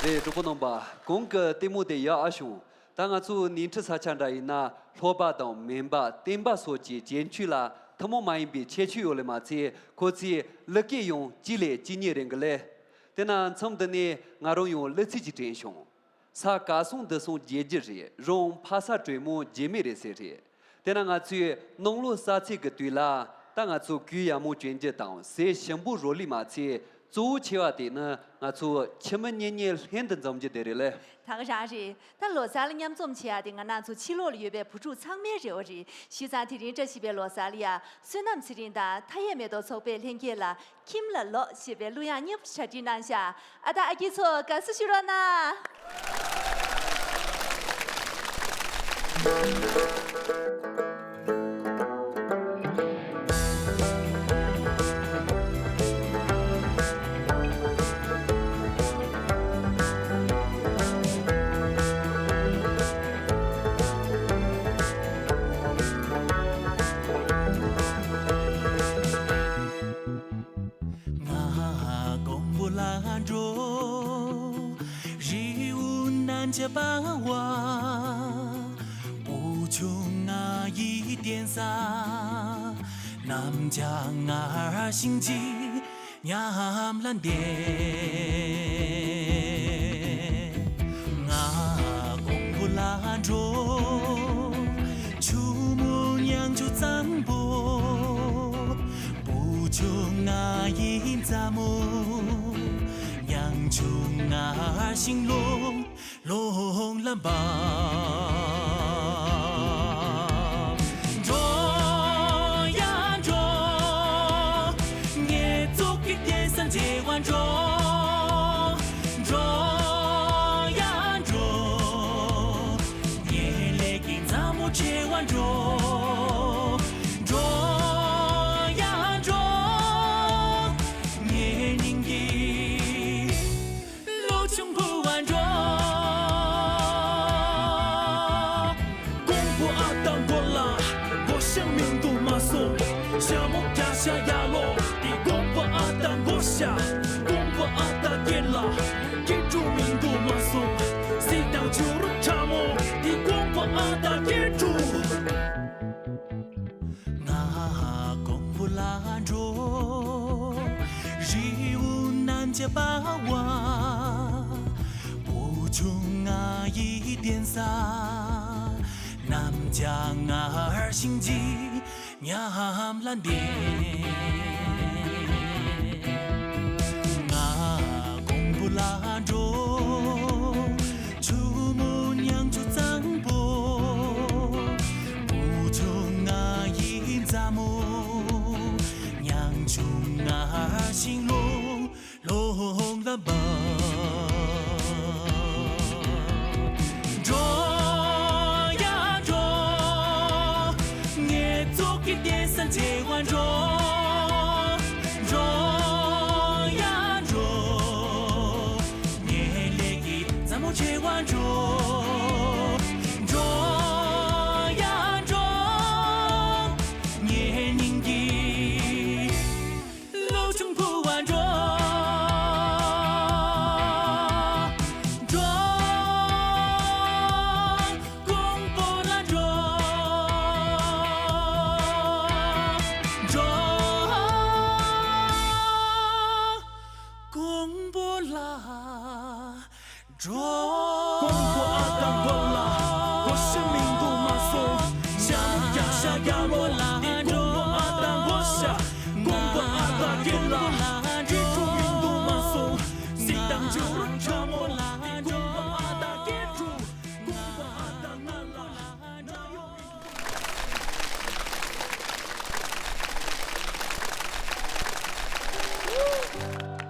རེད། གྲོགས་པོ་རྣམ་པ། གོང་གི་ལྟད་མོ་དེ་ཡག་ཨ་བྱུང་། ད་ང་ཚོ་ནོར་འཁྲུལ་ས་ཆ་འདྲ་ཡིན་ན། ལྷོ་པ་དང་མོན་པ་བསྟན་པ་སོགས་ཀྱི་བྱེད་སྤྱོད་ལ་ཐུན་མོང་མ་ཡིན་པའི་ཁྱད་ཆོས་ཡོད་ལེ་མ་ཚད། ཁོ་ཚོའི་གླུ་སྐད་ཡང་གཅིག་ལས་གཅིག་སྙན་རེད་གི་ལེ། དེ་ན་མཚམས་འདི་ནས་ང་རང་ཡང་གླུ་ཚིག་ཅིག་དྲན་བྱུང་། ས་ག་སོང་འདི་སོང་རྒྱལ་རྒྱུ་རེད། རང་ཕ་ས་དྲོན་མོ་རྗེས་མེད་རེད་ཟེར་རེད། དེ་ན་ང་ཚོའི་ནང་ལོ་གསར་ཚེས་ཀྱི་དུས་ལ་ད་ང་ཚོ་གོས་ཡག་མོ་གྱོན་རྒྱུ་དང་ཟས་ཞིམ་པོ་རོལ་ལེ་མ་ཚད། གཙོ་བོ་ཆེ་བ་དེ་ནི་ང་ཚོ་ཁྱིམ་མི་གཉེན་ཉེ་ལྷན་དུ་འཛོམས་རྒྱུ་དེ་རེད་ལེ། ད་ག་རང་རེད། ད་ལོ་གསར་ལ་མཉམ་འཛོམས་བྱེད་ཡག་དེ་ང་རང་ཚོ་ཕྱི་ལོགས་ལ་ཡོད་པའི་བུ་ཕྲུག་ཚང་མའི་རེ་བ་རེད། བྱས་ཙང་དེ་རིང་བཀྲ་ཤིས་པའི་ལོ་གསར་ལ་ཡ། བསོད་ནམས་ཚེ་རིང་དང་མཐའ་ཡས་མེ་ཏོག་ཚོགས་པའི་ལྷན་རྒྱས་ལ་ཁྱིམ་ལ་ལོག་ཞེས་པའི་གླུ་དབྱངས་སྙན་པོ་གྲ་སྒྲིག་གནང་ཤག་ཨ་ད་ཨ་སྐྱིད་ཚོ་དགའ་བསུ་ཞུ་རོགས་གནང་། ང་དགོན་པ་ལ་འགྲོ། རི་བོ་རྣམ་རྒྱལ་པ་བ། བུ་ཆུང་ང་ཡི་གདན་ས། རྣམ་རྒྱལ་ངར་ཤིང་གཅིག་ཉམས་ལ་འདས། ང་དགོན་པ་ལ་འགྲོ། ཡི་མཛའ་མོ། ཉང་ཆུང་ངར་ཤིང་ལོང་ལོང་ལ་འབབ། འགྲོ་ཡ་འགྲོ། ངའི་ཚོགས་ཀྱི་རྟེན་ས་མཇལ་བར་འགྲོ། འགྲོ་ཡ་འགྲོ། ངའི་ལས་ཀྱི་མཛའ་མོ་མཇལ་བར་འགྲོ། འགྲོ་ཡ་འགྲོ། ངའི་སྙིང་གི་ལོ་ཆུང་བུ་བ་འགྲོ། ཀོང་པོ་ཨ་སྟག་མགོ་ལ་མགོ་ཤ་མིན་འདུག་མ་སོང་། ཞྭ་མོ་རྒྱ་ཤ་ཡར་ལོག་དེ་ཀོང་པོ་ཨ་སྟག་མགོ་ཤ། ཀོང་པོ་ཨ་སྟག་སྐེ་ལ་སྐེ་དཀྲུག་མིན་འདུག་མ་སོང་། སྲིད་དང་བྱུ་རུ་ཁྲ་མོ་དེ་ཀོང་པོ་ཨ་སྟག་སྐེ་དཀྲུག་ང་ཀོང་པོ་ལ་འགྲོ། རི་བོ་རྣམ་རྒྱལ་པ་བ། བུ་ཆུང་ང་ཡི་གདན་ས། རྣམ་རྒྱལ་ངར་ཤིང་གཅིག་མཉམ་ལ་འདེད། ང་ཀོང་པོ་ལ་འགྲོ། ཆུ་མོ་ཉང་ཆུ་གཙང་པོ། བུ་ཆུང་ང་ཡི་མཛའ་མོ། ཉང་ཆུང་ངར་ཤིང་ལོང་ལོང་ལ་འབབ། འགྲོ་ཡ་འགྲོ། ངའི་ཚོགས་ཀྱི་རྟེན་ས་མཇལ་བར་འགྲོ། འགྲོ་ཡ་འགྲོ། ངའི་ལས་ཀྱི་མཛའ་མོ་མཇལ་བར་འགྲོ། འགྲོ་ཡ་འགྲོ། ངའི་སྙིང་གི་ལོ་ཆུང་བུ་བ་འགྲོ། འགྲོ། ཀོང་པོ་ལ་འགྲོ། འགྲོ། ཀོང་པོ་ལ་འགྲོ། ཀོང་པོ་ཨ་སྟག་མགོ་ལ་མགོ་ཤ་མིན་འདུག་མ་སོང་། ཞྭ་མོ་རྒྱ་ཤ་ཡར་ལོག་དེ་ཀོང་པོ་ཨ་སྟག་མགོ་ཤ། ཀོང་པོ་ཨ་སྟག་སྐེ་ལ་སྐེ་དཀྲུག་མིན་འདུག་མ་སོང་། སྲིད་དང་བྱུ་རུ་ཁྲ་མོ་དེ་ཀོང་པོ་ཨ་སྟག་སྐེ་དཀྲུག་ཀོང་པོ་ཨ་སྟག་ང་ལ་འགྲོ་ཡོང་།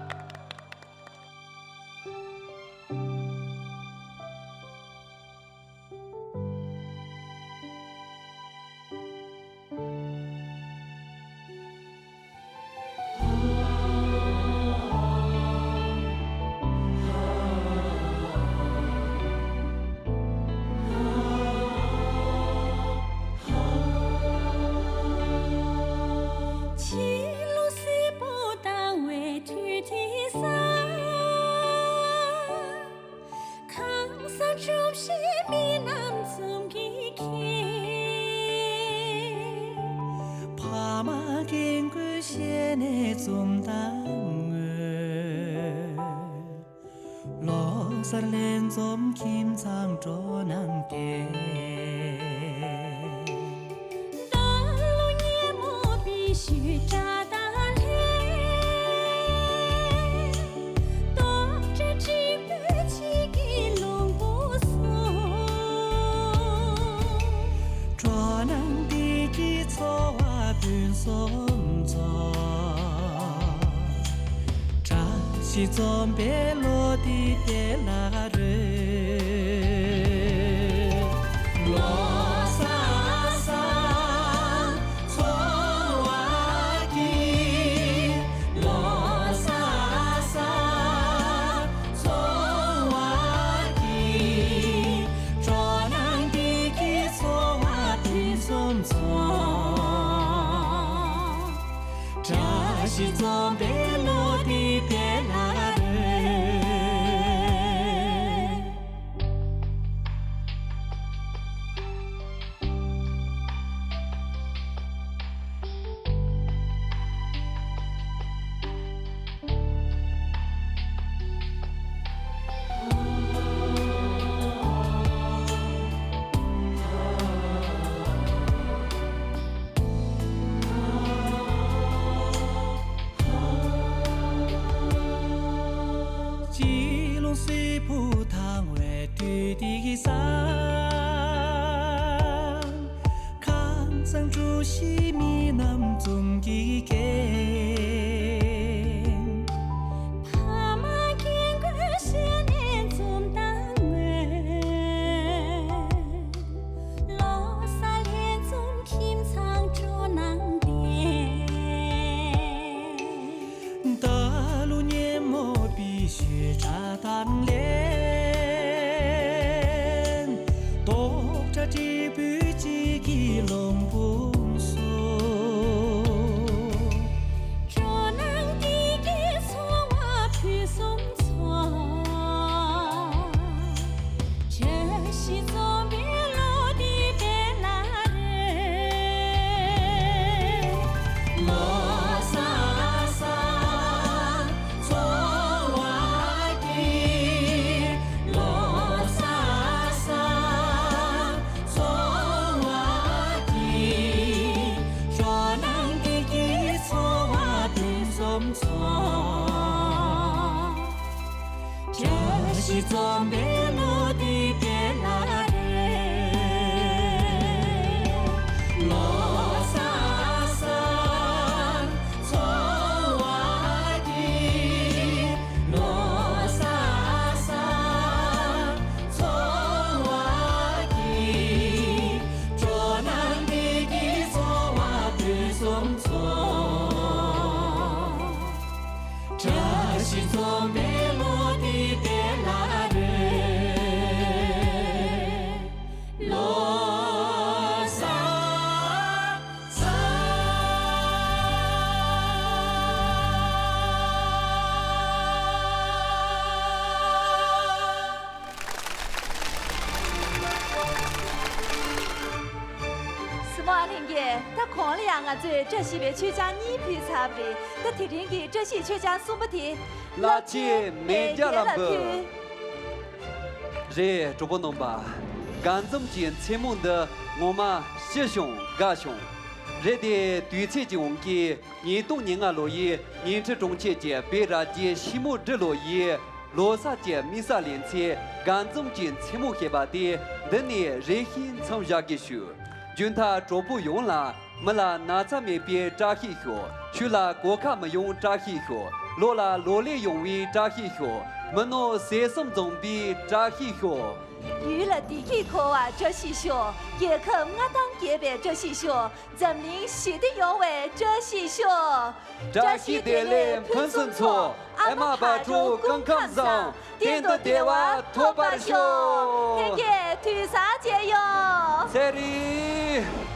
ཕྱི་ལོ་སིལ་བུ་དང་བའི་དུས་དེ་ས། ཁང་བཟང་ཆུ་བཞི་མི་རྣམས་འཛུམ་གྱིས་ཁེངས། ཕ་མ་རྒན་རྒོན་ཞལ་ནས་འཛུམ་མདངས་མངོན། ལོ་གསར་ལྷན་འཛོམས་ཁྱིམ་ཚང་སྤྲོ་སྣང་སྐྱེད། ད་ལོ་ཉིན་མོ་བི་ཤུའི་སྒྲ་དང་ལྷན། རྟོག་བྲལ་འབྲས་བུ་གཅིག་གི་ལོངས་སྐུ་སོང་། སྤྲོ་སྣང་བདེ་སྐྱིད་འཚོ་བ་ཕུན་སུམ་ཚོགས། བཀྲ་ཤིས་འཛོམས་པའི་ལོ་འདི་དཔལ་ལ་རོལ། ལོ་གསར་གསར་འཚོ་བ་སྐྱིད། ལོ་གསར་གསར་འཚོ་བ་སྐྱིད། སྤྲོ་སྣང་བདེ་སྐྱིད་འཚོ་བ་ཕུན་སུམ་ཚོགས། བཀྲ་ཤིས་འཛོམས་པའི་ལོ་འདི་དཔལ་ལ་རོལ། དེ་གི་སང་ཁམས་བཟང་གྲུ་བཞི་མི་རྣམས་འཛོམས་ཀྱི་རྐྱེན། ཕ་མ་རྒན་རྒོན་ཞི་གནས་འཛོམས་དང་མོས། ལོ་གསར་ལྷན་འཛོམས་ཁྱིམ་ཚང་སྤྲོ་སྣང་ལྡན། ད་ལོ་ཉིན་མོ་བི་ཤོད་གྲ་དང་ལེན། རྡོག་གྲ་དྲིལ་བུ་གཅིག་གི་ལུང་བུམ་སོ། སྤྲོ་སྣང་འདི་གི་ཚོར་བ་ཕུན་སུམ་ཚོགས། བཀྲ་ཤིས་འཛོམས་པའི་ལོ་འདི་སྤེལ་ལ་རེ། ལོ་གསར་གསར་འཚོ་བ་སྐྱིད། ལོ་གསར་གསར་འཚོ་བ་སྐྱིད། སྤྲོ་སྣང་འདི་གི་ཚོར་བ་ཕུན་སུམ་ཚོགས། བཀྲ་ཤིས་འཛོམས་པའི་ལོ་འདི་སྤེལ་ལ་རེ། ལོ་གསར་གསར་འཚོ་བ་སྐྱིད། ལོ་གསར་གསར་འཚོ་བ་སྐྱིད། སྤྲོ་སྣང་འདི་གི་ཚོར་བ་ཕུན་སུམ་ཚོགས། བཀྲ་ཤིས་འཛོམས་པའི་ལོ་འདི་སྤེལ་ལ་རེ། ལོ་གསར་གསར། སྲིང་མོ་ཨ་ལྷན་རྒྱས། ད་གོང་ལ་ཡང་ང་ཚོས་བཀྲ་ཤིས་པའི་མཆོད་ཆང་གཉིས་ཕུལ་ཚར་བ་རེད། ད་དེ་རིང་གི་བཀྲ་ཤིས་མཆོད་ཆང་གསུམ་པ་དེ། རླབས་ཆེན་མེས་རྒྱལ་ལ་འབུལ། རེད། གྲོགས་པོ་རྣམ་པ། དགའ་འཛུམ་གྱི་མཚན་མོ་འདི་ངོ་མ་ཞི་ཞིང་དགའ་ཞིང་། རེད་དེ། དུས་ཚོད་ཀྱི་དབང་གིས་ཉིས་སྟོང་ཉེར་ལྔ་ལོ་ཡི་ཉིང་ཁྲི་གྲོང་ཁྱེར་གྱི་བོད་ར་རྒྱའི་ཤིས་མོ་སྦྲུལ་ལོ་ཡི་ལོ་གསར་གྱི་དམིགས་བསལ་ལེ་ཚན་དགའ་འཛུམ་གྱི་མཚན་མོ་ཞེས་པ་དེ་འདི་ནས་རེ་ཞིག་མཚམས་བཞག་གི་ཞུ། རྒྱུན་མཐའ་གྲོགས་པོ་ཡོངས་ལ། མི་ལ་ན་ཚ་མེད་པའི་བཀྲ་ཤིས་ཤོག། ཆོས་ལ་གོད་ཁ་མི་ཡོང་བཀྲ་ཤིས་ཤོག། ལོ་ལ་ལོ་ལེགས་ཡོང་བའི་བཀྲ་ཤིས་ཤོག། མི་ནོར་ཟས་གསུམ་འཛོམས་པའི་བཀྲ་ཤིས་ཤོག། ཡུལ་ལ་བདེ་སྐྱིད་འཁོལ་བ་བཀྲ་ཤིས་ཤོག། རྒྱལ་ཁབ་མངའ་ཐང་རྒྱས་པའི་བཀྲ་ཤིས་ཤོག། འཛམ་གླིང་ཞི་བདེ་ཡོང་བའི་བཀྲ་ཤིས་ཤོག། བཀྲ་ཤིས་བདེ་ལེགས་ཕུན་སུམ་ཚོགས། ཨ་མ་བག་དྲོ་སྐུ་ཁམས་བཟང་། གཏན་དུ་བདེ་བ་ཐོབ་པར་ཤོག། ལྷན་རྒྱས་དུས་བཟང་མཇལ་ཡོང་། ཚེ་རིང་།